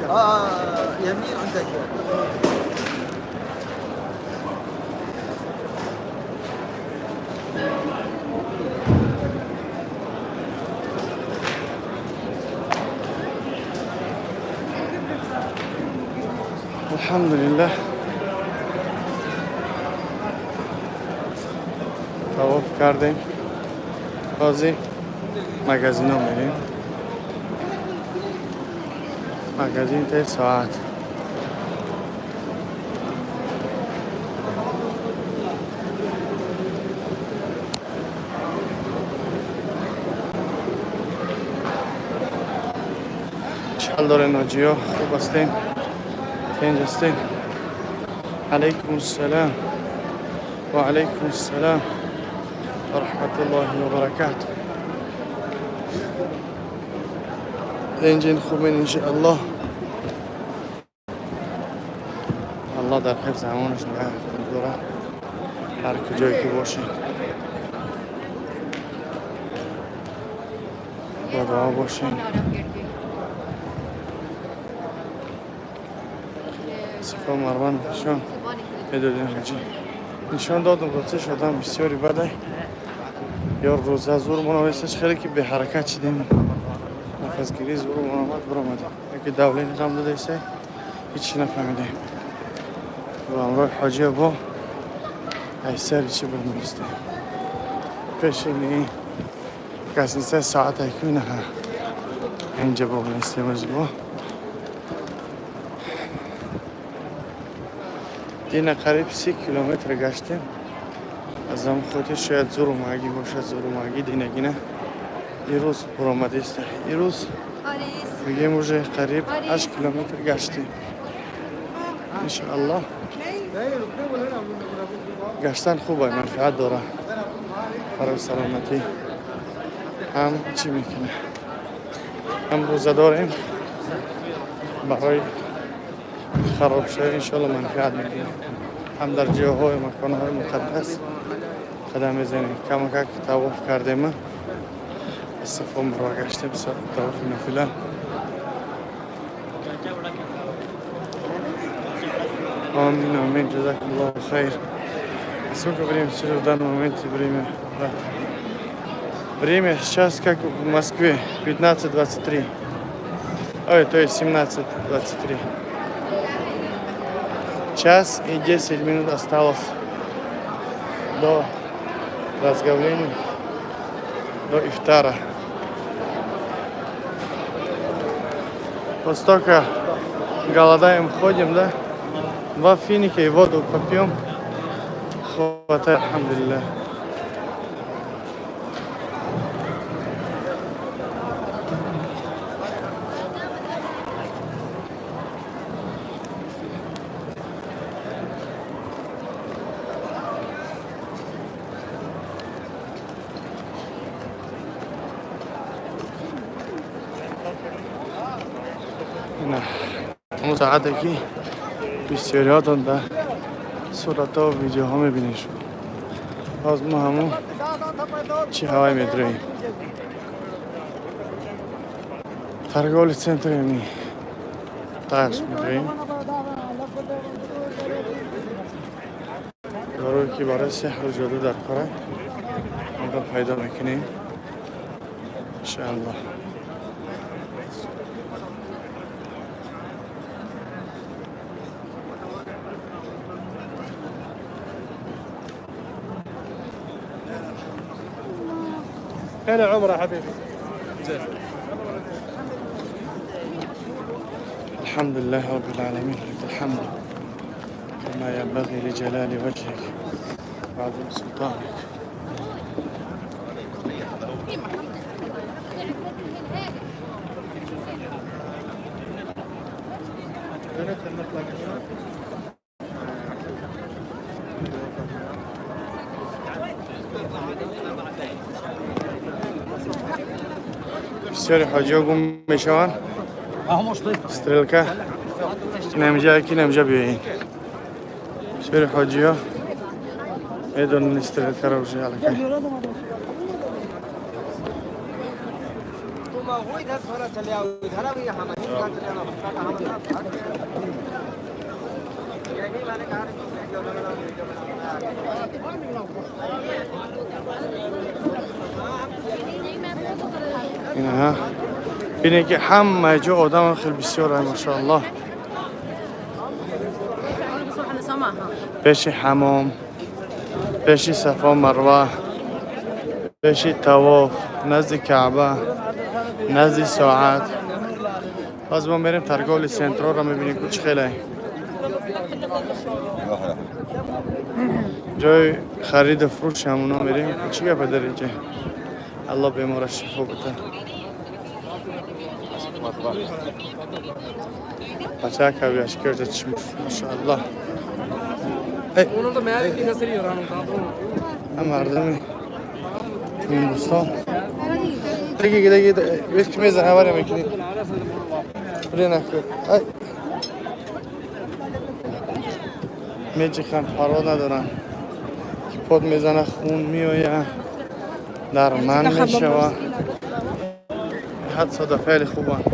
اه يمين عندك. Алҳамдулиллаҳ, тавоф кардем. Ҳозир магазино мерем, магазин те соат. Чӣ ҳол дорен, ҳоҷиё? Хуб ҳастем, тинҷ ҳастем? Алайкум ассалом ва алайкум ассалом ва раҳматуллоҳи ва баракатуh. Тинҷин, хубен, иншоаллоҳ. Аллоҳ дар ҳифз амонаш нигаҳ дорад, ҳар куҷое ки бошед, бо дуо бошед. Сафо, Марва нишон медодем, ҳаҷӣ, нишон додум. Ростиш, одам бисёри бадай ё рӯза зурмон овесташ, хеле ки беҳаракат шидем, нафасгирӣ зурмон омад, биромадем. Яке давление ғам додаиса, ҳичи нафаҳмидем. Бо ҳамроҳи ҳоҷия бо айсари чӣ бимонистем пешини гостиница, соат айкуна инҷа бомонистем аз бо дина қариб 30 километр гаштем. Аз ҳамн хотир шояд зурумагӣ бошад, зурумагӣ динагина ирӯз буромадиста. Ирӯз мегӯем, уже қариб 8 километр гаштем, иншоаллоҳ. Гаштан хуб, манфиат дорад барои саломатӣ. Ҳам чӣ мекунад, ҳам рӯза дорем, барои харобшавӣ иншоалло манфиат мекунад. Ҳам дар ҷойҳои маконҳои муқаддас қадам мезанем. Камакак тавоф кардем, аз Сафо Марва гаштем, тавофи нофила. Амин, амин, джазакаллаху хайр. Сколько времени сейчас в данном моменте время, брат? Время сейчас как в Москве, 15:23. Ой, то есть 17:23. Час и 10 минут осталось до разговления, до ифтара. Вот столько голодаем, ходим, да? Два финика и воду попьем. Хватает, алхамдулиллах. Ина ҳамон саате ки бисёриҳотон дар суратҳо, видеоҳо мебинед шуд. Ҳоз мо ҳамон чӣ ҳавай медроем. Торговый центр ми таш медроем. Барое ки барои сеҳру ҷоду дар кора, онро пайдо мекунем, иншааллоҳ. هلا عمره حبيبي. الحمد لله رب العالمين، لك الحمد كما ينبغي لجلال وجهك وعظيم سلطانك. Бисёри ҳоҷиҳо гум мешаванд. Стрелка инамҷа ки инамҷа биёен. Бисёри ҳоҷиҳо медонанд стрелкаро уже аллакай. Инаҳа, бинед, ки ҳама ҷо одам хеле бисёр, машоаллоҳ. Пеши ҳамом, пеши Сафо Марва, пеши тавоф, назди Каъба, назди соат. Боз мо мерем, торговый центр оро мебинем, ку чӣ хеле ҷои хариду фурӯш, ҳамуно мерем. Чӣ гапа дар инҷа? Алло бемора шифо бита. Бачака бияшкерда чимуш, машааллоҳ. Мардуми Ҳиндустон диги диги ки мезан аваре мекунӣ. Меҷихан, парво надоранд, ки под мезана, хун меояд, дарман мешава. Ҳад сода хеле хубанд,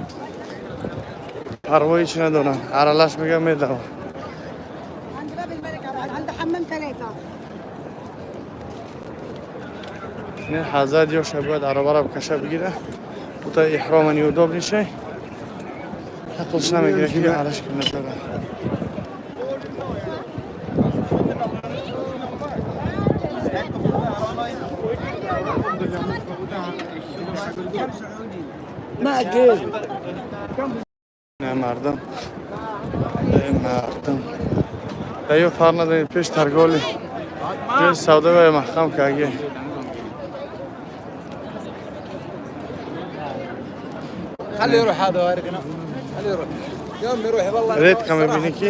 парвои чӣ надоранд. Аралаш мега, медава. عند باب الملك عند حمام ثلاثة. Не ҳазрат ёша бояд аробаро каша бигира, бута эҳрома неудобный шай, ақлш намегира, ки араш надора. Не мардум, мардум даё фарқ надоред. Пеш торговый ҷои савдои маҳкам карге. خليه يروح هذا وارقنا، خليه يروح يوم يروح والله. Редко мебинӣ, ки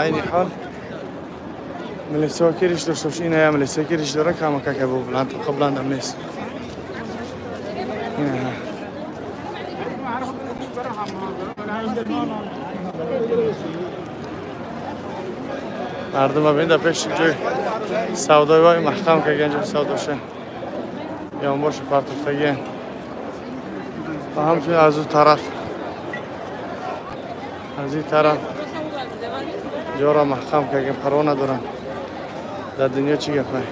айни ҳол милисиҳо ки риш дошта бош. Ина я милисиҳо ки риш дора, камакака бо буланд, тоқа буландам нест. Ина мардума бин, дар пеши ҷои савдои вай маҳкам карген, ҷои савдоша ёнбошу партофтагиен ва ҳамчунин аз ӯ тараф, аз ин тараф ҷоро маҳкам карген, парво надоранд. Дар дунё чӣ гапай?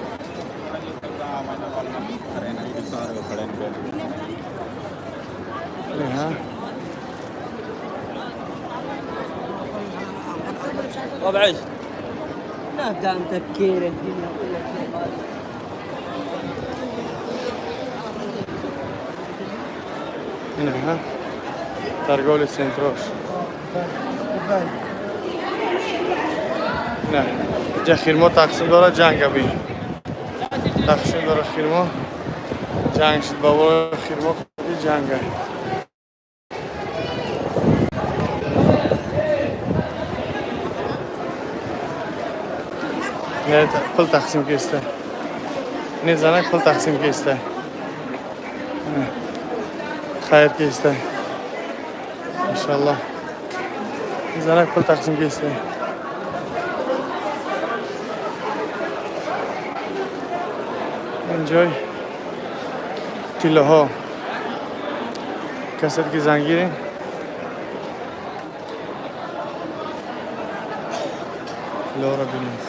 Иҳа. طبعا لا دام تفكير الدنيا كلها شيء. Инаҳа торговый центр ош. На ҷа хирмо тақсим дора, ҷанга бин, тақсим дора хирмо, ҷанг шуд, бабои хирмо ҷанга. Не пул тақсим кеста, не занак пул тақсим кеста, хайр кеста, иншаллоҳ. Занак пул тақсим кеста. Ин ҷой тиллоҳо, касад ки зангирем. Тиллоҳоро бинед.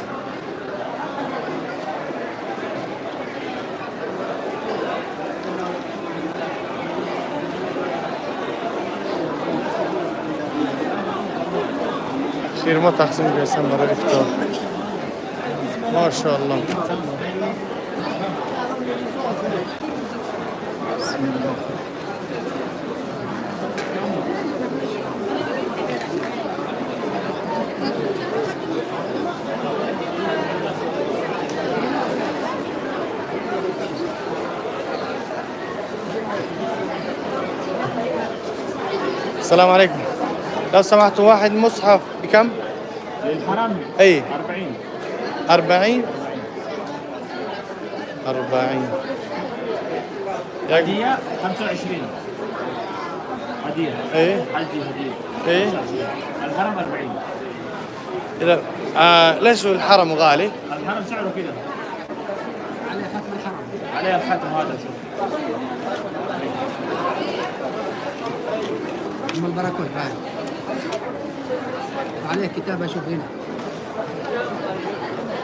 Хирмо тақсим кардам барои ифтор, машоалло. Бисмиллоҳ. السلام عليكم، لو سمحتوا، واحد مصحف بكم؟ للحرم. اي. 40. 40، 40 یک. هدية 25 هدية. اي. حجي هدية. اي. الحرم 40. لا ليش الحرم غالي؟ الحرم سعره كده، عليه ختم الحرم، عليه الختم هذا، شوف. ام البركات بعد عليه كتاب اشوف هنا.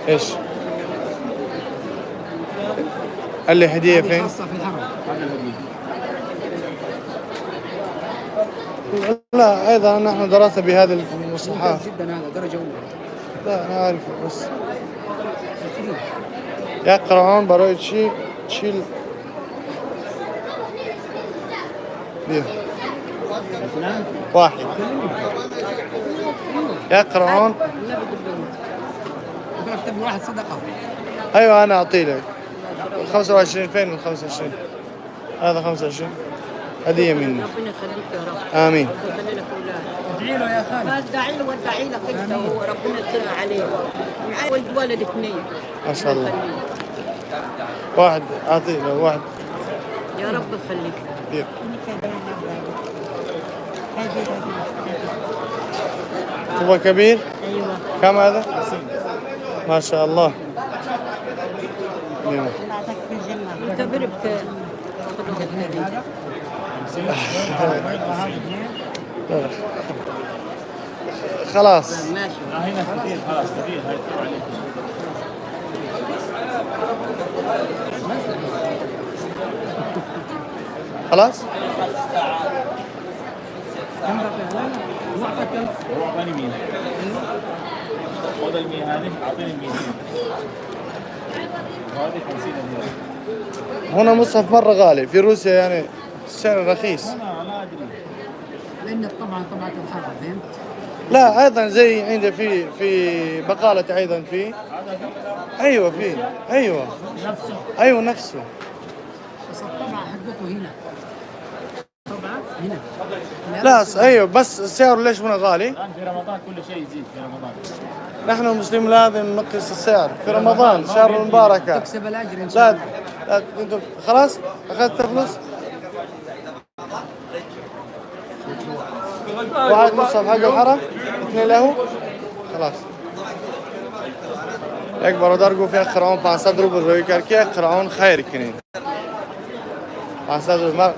ايش؟ قال لي هدية هذه فين؟ خاصة في الحرم. لا، ايضا نحن درسنا بهذا المصطلحات. ممتاز جدا، هذا درجة أولى. لا، انا عارف، بس یک قرآن برای چی؟ 40 بیا واحد یک قرآن. يقول لك تبي واحد صدقة. ايوه، انا اعطي لك 25. فين ال 25؟ هذا 25 هدية مني. ربنا يخليك يا رب. امين. ربنا يخلي لك اولادك. ادعي له يا خالد. ادعي له وادعي لك انت، وهو ربنا يستر عليه. معاه ولد ولد اثنين. ما شاء الله. واحد اعطي له واحد. يا رب يخليك. بیا. هو كبير؟ ايوه. كم هذا؟ ما شاء الله. نعم. كبير بكام؟ خلاص. ماشي. هنا كثير، خلاص كثير، هاي عليك. خلاص؟ كم بقي؟ لا لا، هو أعطاك كم؟ هو اعطاني 100. خذ ال 100 هذه، اعطيني ال 200 وهذه 50 ريال. هنا مصحف مرة غالي، في روسيا يعني السعر رخيص. انا لا ادري. لأن طبعا طبعة الحرم، فهمت؟ لا، ايضا زي عندي في بقالة ايضا في، ايوه في، ايوه. نفسه. ايوه نفسه. بس الطبعة حقته هنا، طبعة هنا. لا، ايوه، بس السعر ليش هنا غالي؟ الان في رمضان كل شيء يزيد في رمضان. نحن المسلمين لازم نقص السعر في رمضان، شهر المباركة. تكسب الأجر إن شاء لا الله. لا، انتم خلاص اخذت فلوس؟ واحد مصحف حق الحرم، اثنين له، خلاص. یک برادر گفت یک قرآن 500 روبل روی کرد که یک قرآن خیر کنید. 500 روبل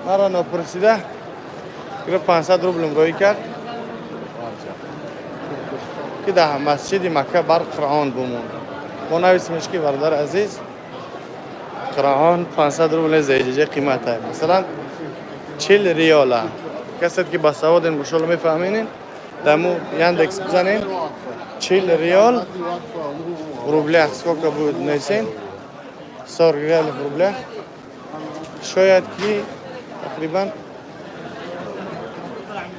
مرا ناپرسیده گرفت، 500 روبلم روی کرد که در مسجد مکه بر قرآن بمون. ما نویسیمش که برادر عزیز، قرآن 500 روبل زیجه قیمت ہے، مثلا 40 ریاله. کسی که با سواد این بشول میفهمینین، دمو Яндекс بزنین 40 ریال в рублях сколько будет، نویسین 40 ریال в рублях، شاید که تقریبا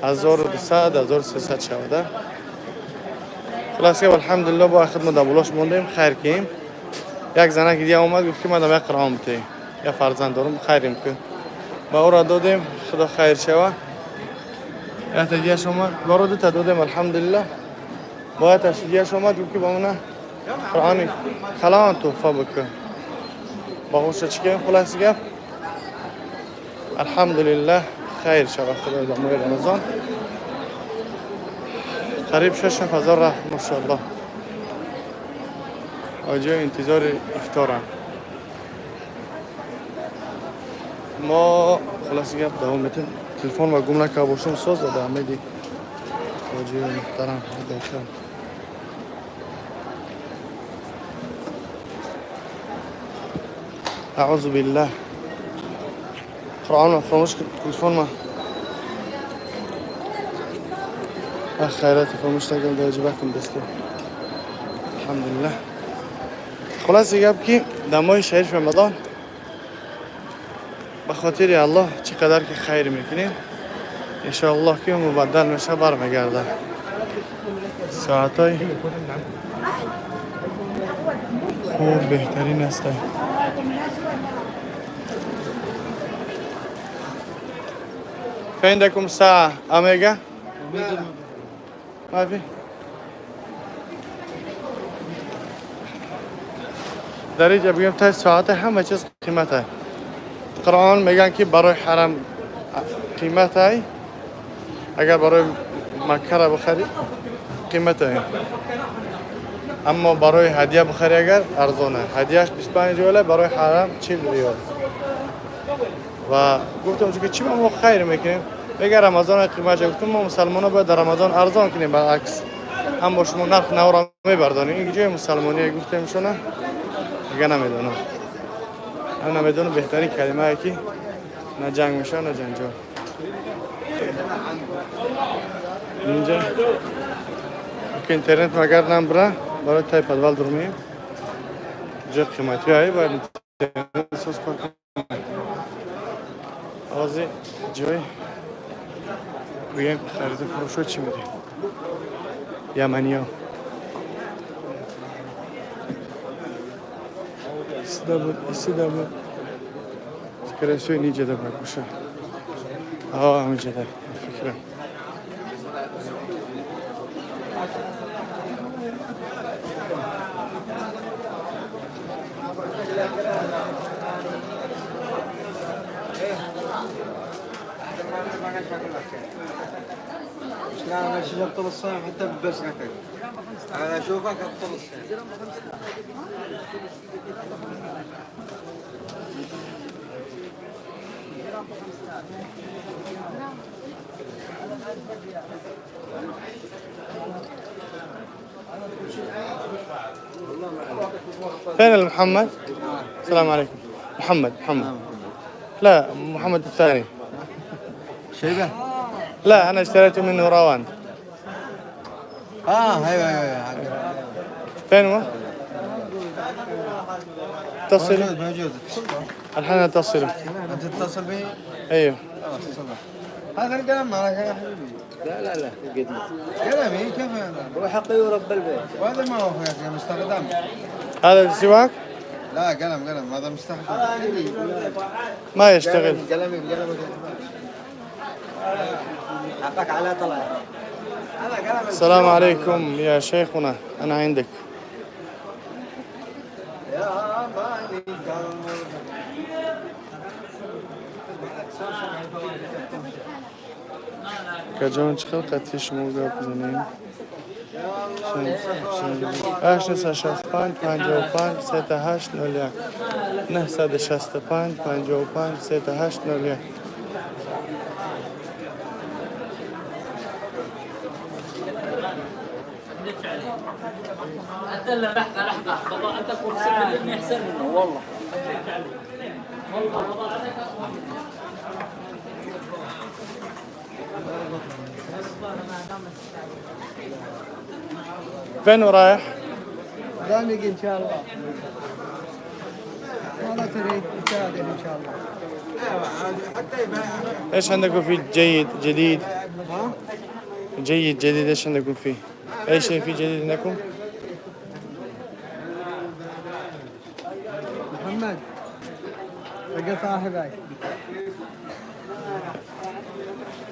1200 1300 شود. خلاص که الحمدلله با خدمت دبولاش موندیم، خیر کیم. یک زنک دیگه اومد گفت که من یک قرآن بده، یا فرزند دارم، خیریم که با او را دادیم، خدا خیر شوه. یک تا دیگه اومد، با دو تا دادیم، الحمدلله. با تا دیگه اومد گفت که با من قرآن کلان تحفه بکن. با خوش چیکم. خلاص گپ الحمدلله، خیر شوه. خدا در ماه رمضان قریب 6000 رفت، ماشاءالله. آجا انتظار افطارم ما. خلاص گپ دوام میتیم. تلفن و گم نکرده باشم. ساز داده امیدی حاجی محترم داخل. اعوذ بالله، قرآن فراموش، تلفن ما خیرات فراموش نکنم در جیبکم دسته. الحمدلله. خلاص گپ که در ماه شریف رمضان به خاطر الله چقدر که خیر میکنیم، انشاءالله که مبدل میشه، برمیگرده. ساعتای خوب بهترین است. في عندكم ساعة أوميجا؟ ما في؟ در اینجا بگم تا ساعت همه چیز قیمته. قرآن میگن که برای حرم قیمت های، اگر برای مکه را بخری قیمت های، اما برای هدیه بخری اگر ارزانه. هدیهش 25 ریاله، برای حرم 40 ریال. Ва гуфтам, ки чӣ мо хайр мекунем, мега Рамазон қимат. Гуфтам, мо мусалмона бояд дар Рамазон арзон кунем, баръакс ҳам бо шумо нарх навро мебардонем. Ин ҷои мусалмоние, гуфтем шуна. Мега намедонам, ҳам намедонам. Беҳтарин калимае ки на ҷанг мешава, на ҷанҷол. Инҷа ки интернет магар намбра, барои тай подвал дурмеем. Ҷо қиматӣ ай, бояд интернет соз кор кунем. Ҳозир ҷой гӯем хариду фурӯшо чӣ медем, яманиё. Исида буд, исида буд. Скорее всего, ниҷада бояд боша. Ҳамиҷада фикрам. لا، انا شفت طول الصيام حتى بس انا اشوفك طول الصيام. فين المحمد؟ السلام عليكم. محمد، محمد، لا، محمد الثاني. شيبه. لا، انا اشتريت منه روان. اه، ايوه. فين هو؟ اتصل. موجود موجود. الحين اتصل. انت تتصل به؟ ايوه. خلاص اتصل به. هذا القلم مالك يا حبيبي. لا لا لا، قدنا. قلمي كيف هذا؟ هو حقي ورب البيت. وهذا ما هو يا اخي مستخدم. هذا سواك؟ لا، قلم قلم، هذا مستخدم. ما يشتغل. قلمي بقلمك. حقك على طلع. هذا قلم. السلام عليكم يا شيخنا، انا عندك. يا مالك. Акаҷон, чӣ хел қатъи шумо гап занем? 865 55 38 01, 965 55 38 01. انت اللي لحقه لحقه، بضاعتك اقسم بالله اني احسن منه، والله والله بضاعتك. فين رايح؟ دامج ان شاء الله، ماذا تريد؟ تساعدك ان شاء الله. ايش عندكم في جيد جديد؟ ها؟ جيد جديد، ايش عندكم فيه؟ اي شيء في جديد عندكم؟ محمد لقى صاحبك.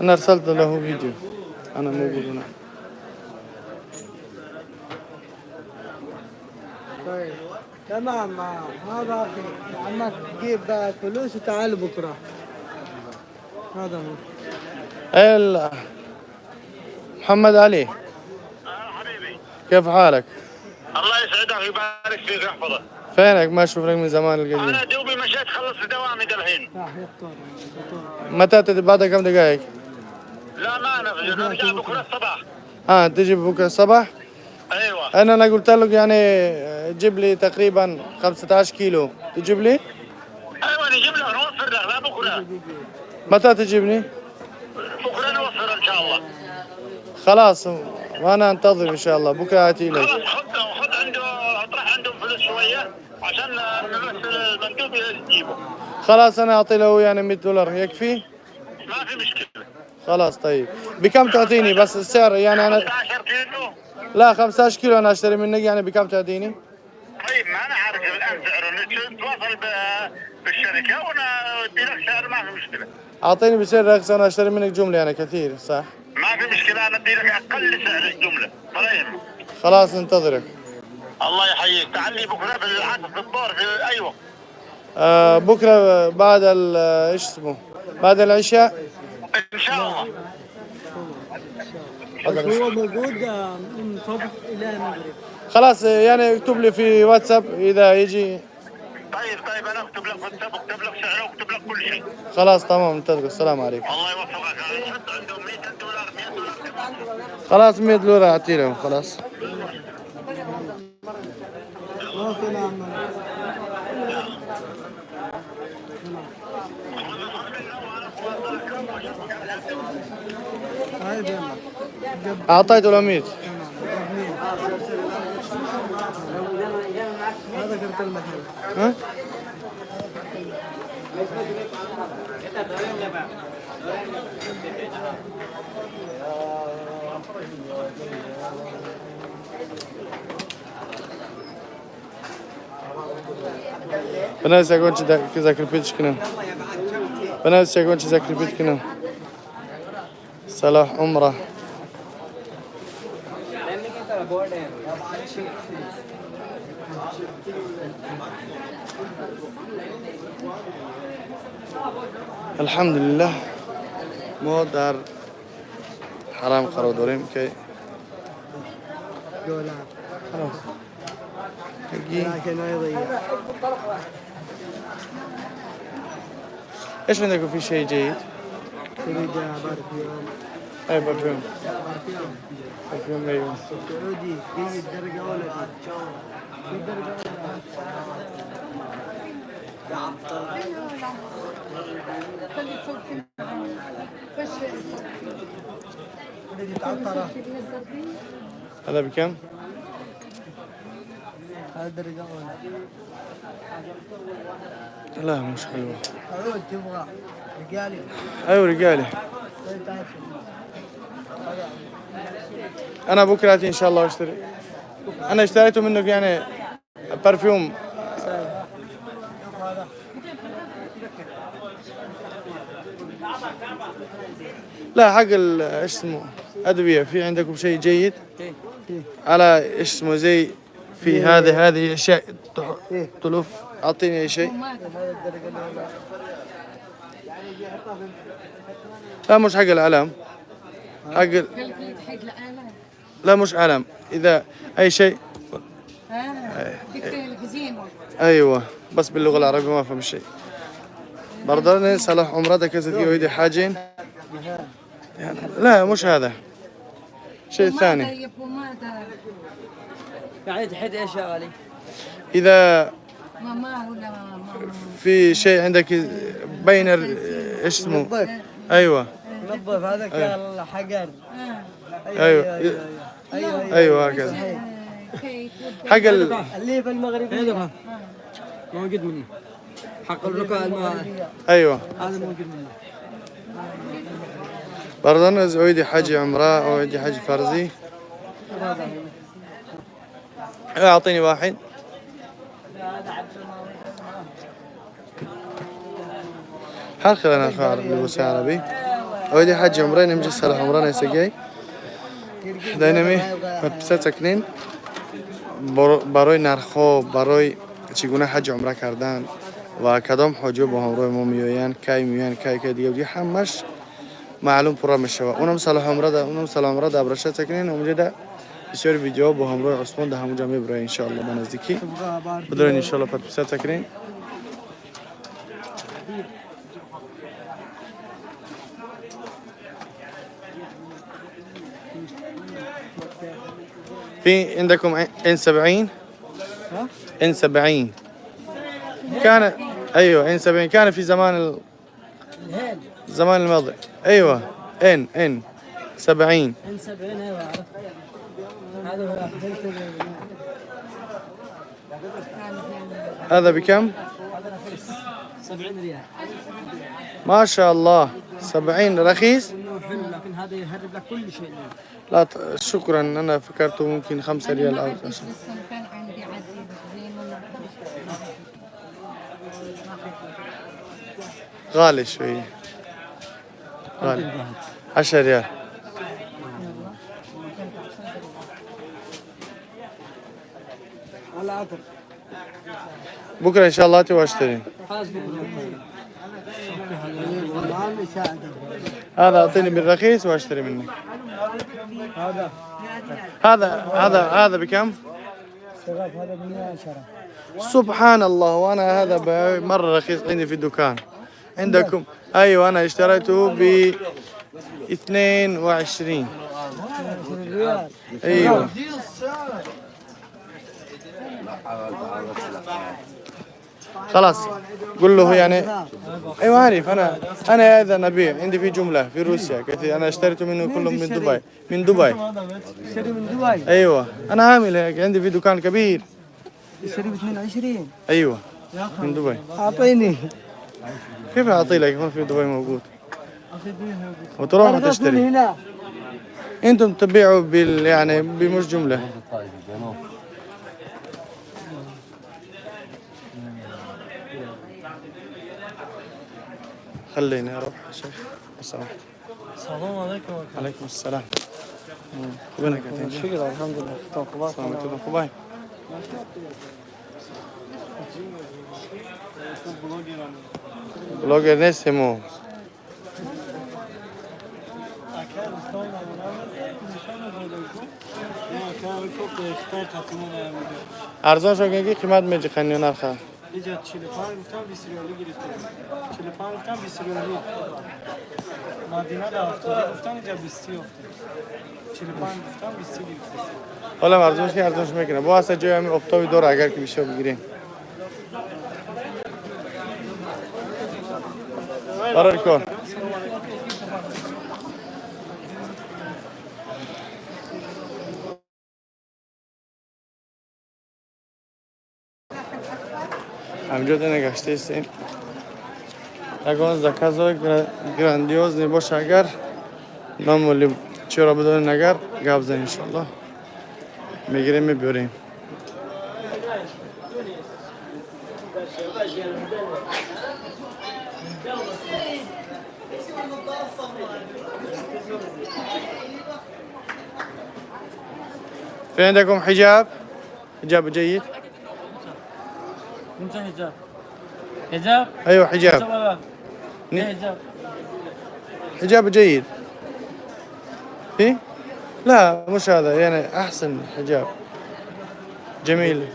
انا ارسلت له فيديو، انا موجود هنا. طيب تمام، هذا اخي عمك، جيب فلوس وتعال بكره، هذا هو. محمد علي. حبيبي. كيف حالك؟ الله يسعدك ويبارك فيك ويحفظك. فينك؟ ما اشوفك من زمان القديم. انا دوبي مشيت، خلصت دوامي الحين. متى بعد كم دقائق؟ لا، ما انا نرجع بكره الصباح. اه، تجي بكره الصباح؟ ايوه. انا قلت لك يعني جيب لي تقريبا 15 كيلو، تجيب لي؟ ايوه، نجيب لك، نوفر لك، لا بكره. متى تجيبني؟ بكره نوفر ان شاء الله. خلاص، وانا انتظر ان شاء الله، بكره اتي اليك. خلاص، خذ عنده، اطرح عندهم فلوس شويه عشان نرسل المندوب يجيبه. خلاص، انا اعطي له يعني 100 دولار، يكفي؟ ما في مشكله. خلاص، طيب، بكم تعطيني بس السعر يعني انا 15 كيلو؟ لا، 15 كيلو انا اشتري منك، يعني بكم تعطيني؟ طيب، ما انا عارف الان سعره، نتواصل بالشركه وانا ادي لك سعر، ما في مشكله. اعطيني بسعر رخيص، انا اشتري منك جمله يعني كثير، صح؟ ما في مشكله، انا ادي لك اقل سعر الجمله، ولا يهمك. خلاص، انتظرك. الله يحييك، تعال لي بكره في العصر في الظهر في اي وقت. آه، بكره بعد ايش اسمه، بعد العشاء. ان شاء الله. بعد العشاء. هو موجود من صبح الى المغرب. خلاص، يعني اكتب لي في واتساب اذا يجي. طيب طيب، انا اكتب لك واتساب، اكتب لك سعره واكتب لك كل شيء. خلاص تمام، نتفق. السلام عليكم. الله يوفقك. حط عندهم 200 دولار، 100 دولار. خلاص، 100 دولار اعطي لهم، خلاص. اعطيته له 100. هذا كرت المحل. ها؟ بنفس يكون закрепить кунам, بنفس يكون закрепить кунам. صلاح عمره. الحمدلله، ما در حرم قرار داریم که دولار. خلاص. حقي. لكن ما يضيع. ايش عندكم في شيء جيد؟ تريد perfume؟ اي perfume. perfume. perfume، ايوه. سعودي جيد، درجة أولى، في درجة أولى. خلي تصوتي فاش. الذي تعطره. هذا بكم؟ هذا درجة أولى. لا، مش حلوة. عود تبغى رجالي؟ ايوه، رجالي. طيب تعال شوف. انا بكره اتي ان شاء الله واشتري. انا اشتريته منك يعني perfume. شوف هذا. لا، حق ايش اسمه، ادويه، في عندكم شيء جيد؟ على ايش اسمه، زي في هذه اشياء تلف، اعطيني اي شيء. هذا الدرجة الأولى. لا، مش حق العلم، حق قال لك اللي تحيد الآلام. لا، مش علم، اذا اي شيء. اه، ديك الكزيمة. ايوه، بس باللغه العربيه ما افهم شيء. برضه صلاح عمره ده كذا يريد حاجين. لا، مش هذا، شيء ثاني. يا pommade. يعني تحد ايش يا غالي؟ اذا ماما ولا ماما. في شيء عندك بين ايش اسمه؟ نظف. ايوه. نظف هذاك الحجر. أيوة. ايوه ايوه. ايوه، هكذا. كيك. حق اللي في المغربية. موجود منه حق الركاء الماء. ايوه. هذا موجود منه. برضه عيدي حاجي عمره او عيدي حاجي فرزي، اعطيني واحد. هر خلنا نخوار لبوس عربي اویدی حج عمره نمجه صلاح عمره نیستگی داینمی подписаться кунин. Барои нархҳо, барои чӣ гуна ҳаҷ умра кардан ва кадом ҳоҷиҳо бо ҳамроҳи мо меоянд, кай меоянд, кай кай дига дига, ҳамаш маълум пурра мешавад. Унам салоҳ умра, унам салоҳ умра да обращаться кунин. Онҷо да бисёри видеоҳо бо ҳамроҳи Усмон да ҳамонҷа мебирояд, иншоалло, ба наздикӣ. Бидорен, иншоалло, подписаться кунин. في عندكم N 70؟ N 70 كان، ايوه، N 70 كان في زمان الزمان الماضي. ايوه، N N 70. N 70، ايوه عرفت، هذا هو. هذا بكم؟ 70 ريال. ما شاء الله، 70 رخيص. انه حلو، لكن هذا يهرب لك كل شيء. لا شكرا، انا فكرته ممكن 5 ريال او ما 10. عنديش لسه، كان عندي عزيز زين ولا. غالي شوي، غالي، 10 ريال. ولا عطر. بكره ان شاء الله اتي واشتري. خلاص، بكره. الان يساعده. هذا اعطيني بالرخيص واشتري منك. هذا. هذا هذا هذا بكم؟ الشغاف هذا ب 110. سبحان الله، وانا هذا مرة رخيص عندي في الدكان. عندكم؟ ايوه، انا اشتريته ب 22. ايوه. خلاص قل له يعني. ايوه عارف، انا هذا نبيع عندي في جمله في روسيا كثير. انا اشتريته منه كلهم من دبي، من دبي. اشتري من دبي؟ ايوه، انا عامل هيك عندي في دكان كبير. اشتري ب 22؟ ايوه، من دبي. اعطيني. كيف اعطي لك؟ يكون في دبي موجود وتروح وتشتري. هنا. انتم تبيعوا بال يعني بمش جمله. خليني اروح يا شيخ لو سمحت. السلام عليكم. عليكم السلام. وينك انت؟ شكرا، الحمد لله. السلام عليكم خوبای. Блогер нестему. Арзон шо ки қимат меҷиқани нарха. اینجا 45 گفتم 20 ریالی گرفتم، 45 گفتم 20 ریالی. مدینه در 70 گفتن، اینجا 20 افتاد. 45 گفتم 20 گرفتم. ҳола арзонш ки арзонш мекунад. Бо аста ҷои ҳамин офтоби дора, агар ки бисёр бигирем. Барори кор. Ҳамҷо дена гаштаистем. Ягон заказҳои грандиозный боша, агар ному чиро бидонен, агар гап зан, иншоаллоҳ мегирем, мебиёрем. في عندكم حجاب؟ حجاب جيد؟ انت حجاب؟ حجاب؟ ايوه حجاب. حجاب. حجاب جيد في؟ لا، مش هذا، يعني احسن حجاب جميل.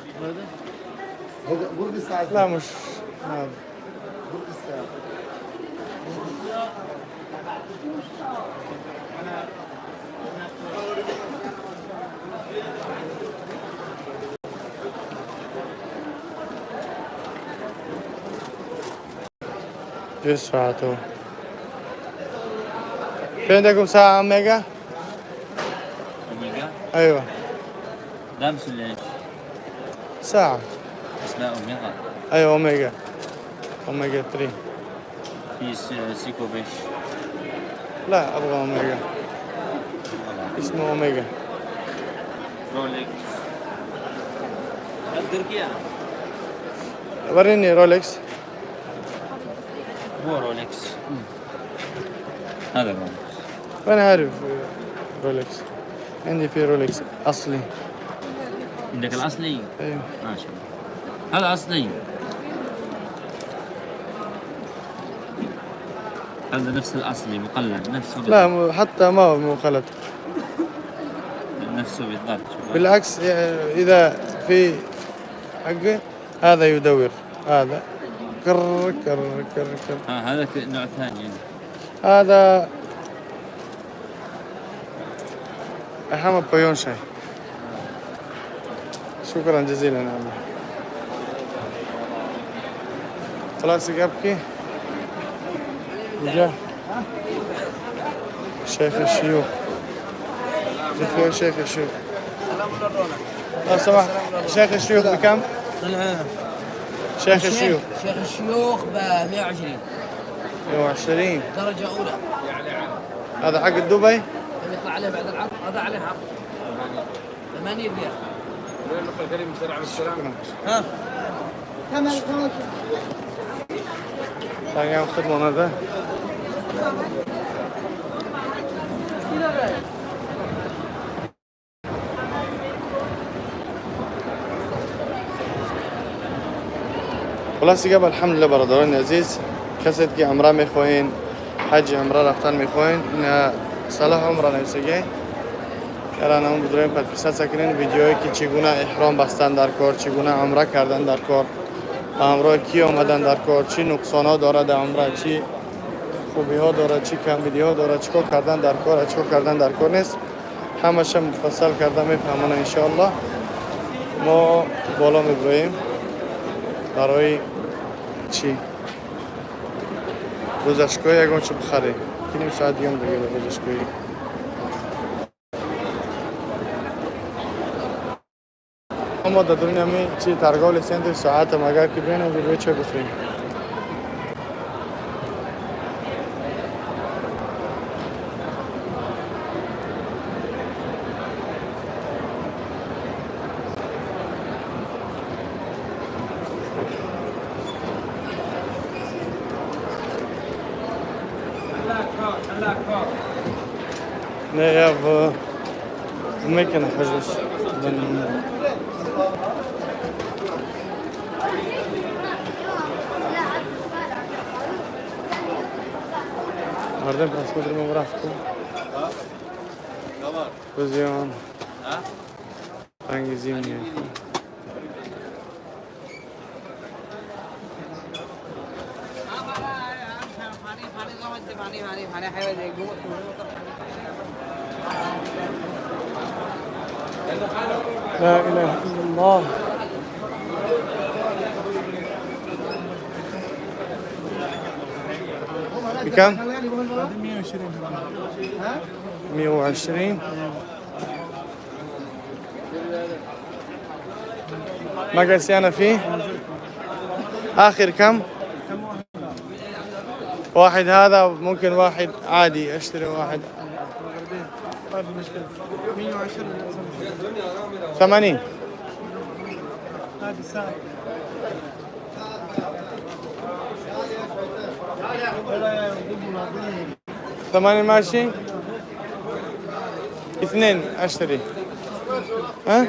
لا، مش هذا. ساعته. في عندكم ساعة أوميجا؟ اوميجا؟ أيوة. لا، مش اللي ساعة. اسمها اوميجا. أيوة، أوميجا، أوميجا 3. في سيكو فيش. لا، أبغى أوميجا، اسمه أوميجا. رولكس تركيا. وريني رولكس. هو رولكس، هذا رولكس. أنا عارف رولكس، عندي في رولكس أصلي. عندك الاصلي؟ أيوة. ما شاء الله، هذا اصلي، هذا نفس الاصلي مقلد نفسه. لا، حتى ما هو مقلد. نفسه بالضبط، شوف. بالعكس، إذا في حقه هذا يدور هذا كر كر كر كر. ها، هذا نوع ثاني يعني. هذا أهم بيون شيء. شكرا جزيلا عمي. خلاص ابكي جا شيخ الشيوخ، شيخ شيخ الشيوخ، لو سمحت، شيخ الشيوخ بكم؟ شيخ الشيوخ. شيخ الشيوخ ب 120. 120؟ درجة أولى. هذا حق دبي؟ كم يطلع عليه بعد العرض؟ هذا عليه عرض 80 ريال. شكرا. طيب خدمة هذا. хулоси гап, алҳамдулилла, бародарони азиз, касе ки умра мехоҳен, ҳаҷи умра рафтан мехоҳен, ина Салаҳ умра нависаге. Яра бидроем, подписаться кунед. Видеое ки чӣ гуна эҳром бастан дар кор, чӣ гуна умра кардан дар кор, ба ҳамроҳи кӣ омадан дар кор, чӣ нуқсонҳо дорад умра, чӣ хубиҳо дорад, чӣ камбидиҳо дорад, чӣ кор кардан дар кор, чӣ кор кардан дар кор нест, ҳамаша муфассал карда мефаҳмона, иншоаллоҳ. Мо боло мебироем барои чӣ? Гузаштгоҳи ягон чӣ бихарем, ки ним соат дигам дига ба гузаштгоҳи. Мо дар дуруни ҳами чи торговый центри соатам, агар ки биёнем, ҷо чой бихӯрем. Не, я в Мекке нахожусь в данный момент. Мардем просмотрим рафту. Кузион. Ранги зимние. لا إله إلا الله. بكم؟ 120. 120. مقاسي أنا فيه آخر كم؟ واحد هذا ممكن، واحد عادي أشتري واحد. ما في مشكلة، 120. 80. هذه الساعة. 80 ماشي، اثنين اشتري. ها؟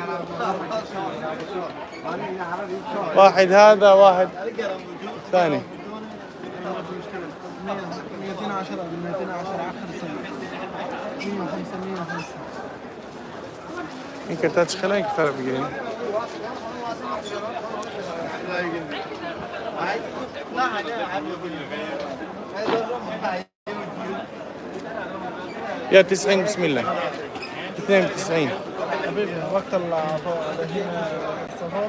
واحد هذا، واحد ثاني. 210، 210 اخر سنة، 105، 105. این کتا چه خیلی این بگیریم. يا 90، بسم الله، 92. حبيبي، وقت الحين السفر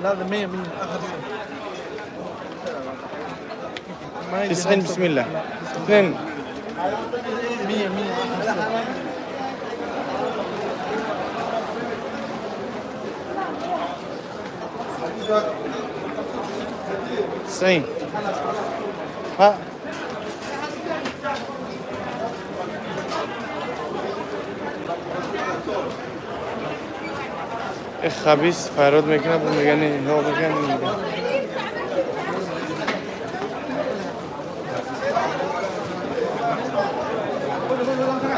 لازم 100 100 اخر سنة، ما يجي. 90، بسم الله، اثنين. 100 100 اخر سنة. 90. ها، خبیث فریاد میکنه، میگن اینها میگن میگن.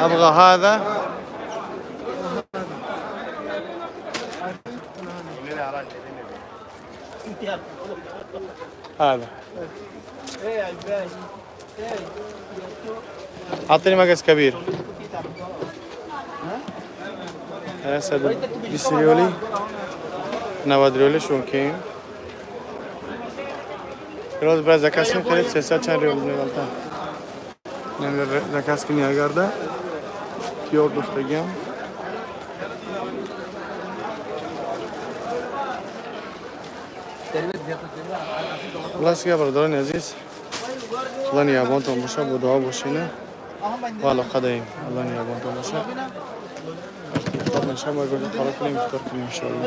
ابغى هذا. هذا اعطيني مقاس كبير. 120 риоли، 90 риоли шунки. Роз брат заказ мекунед, 300 чанд риол меғалта. Заказ кунӣ агарда тиёр доштагиам. Хулас га, бародарони азиз, Аллоҳ нигаҳбонтон боша, бо дуо бошина ва алоқа даем. Аллоҳ нигаҳбонтон боша. Вақти ифтор наша, мо гӯша қарор кунем, ифтор кунем, иншоаллоҳ.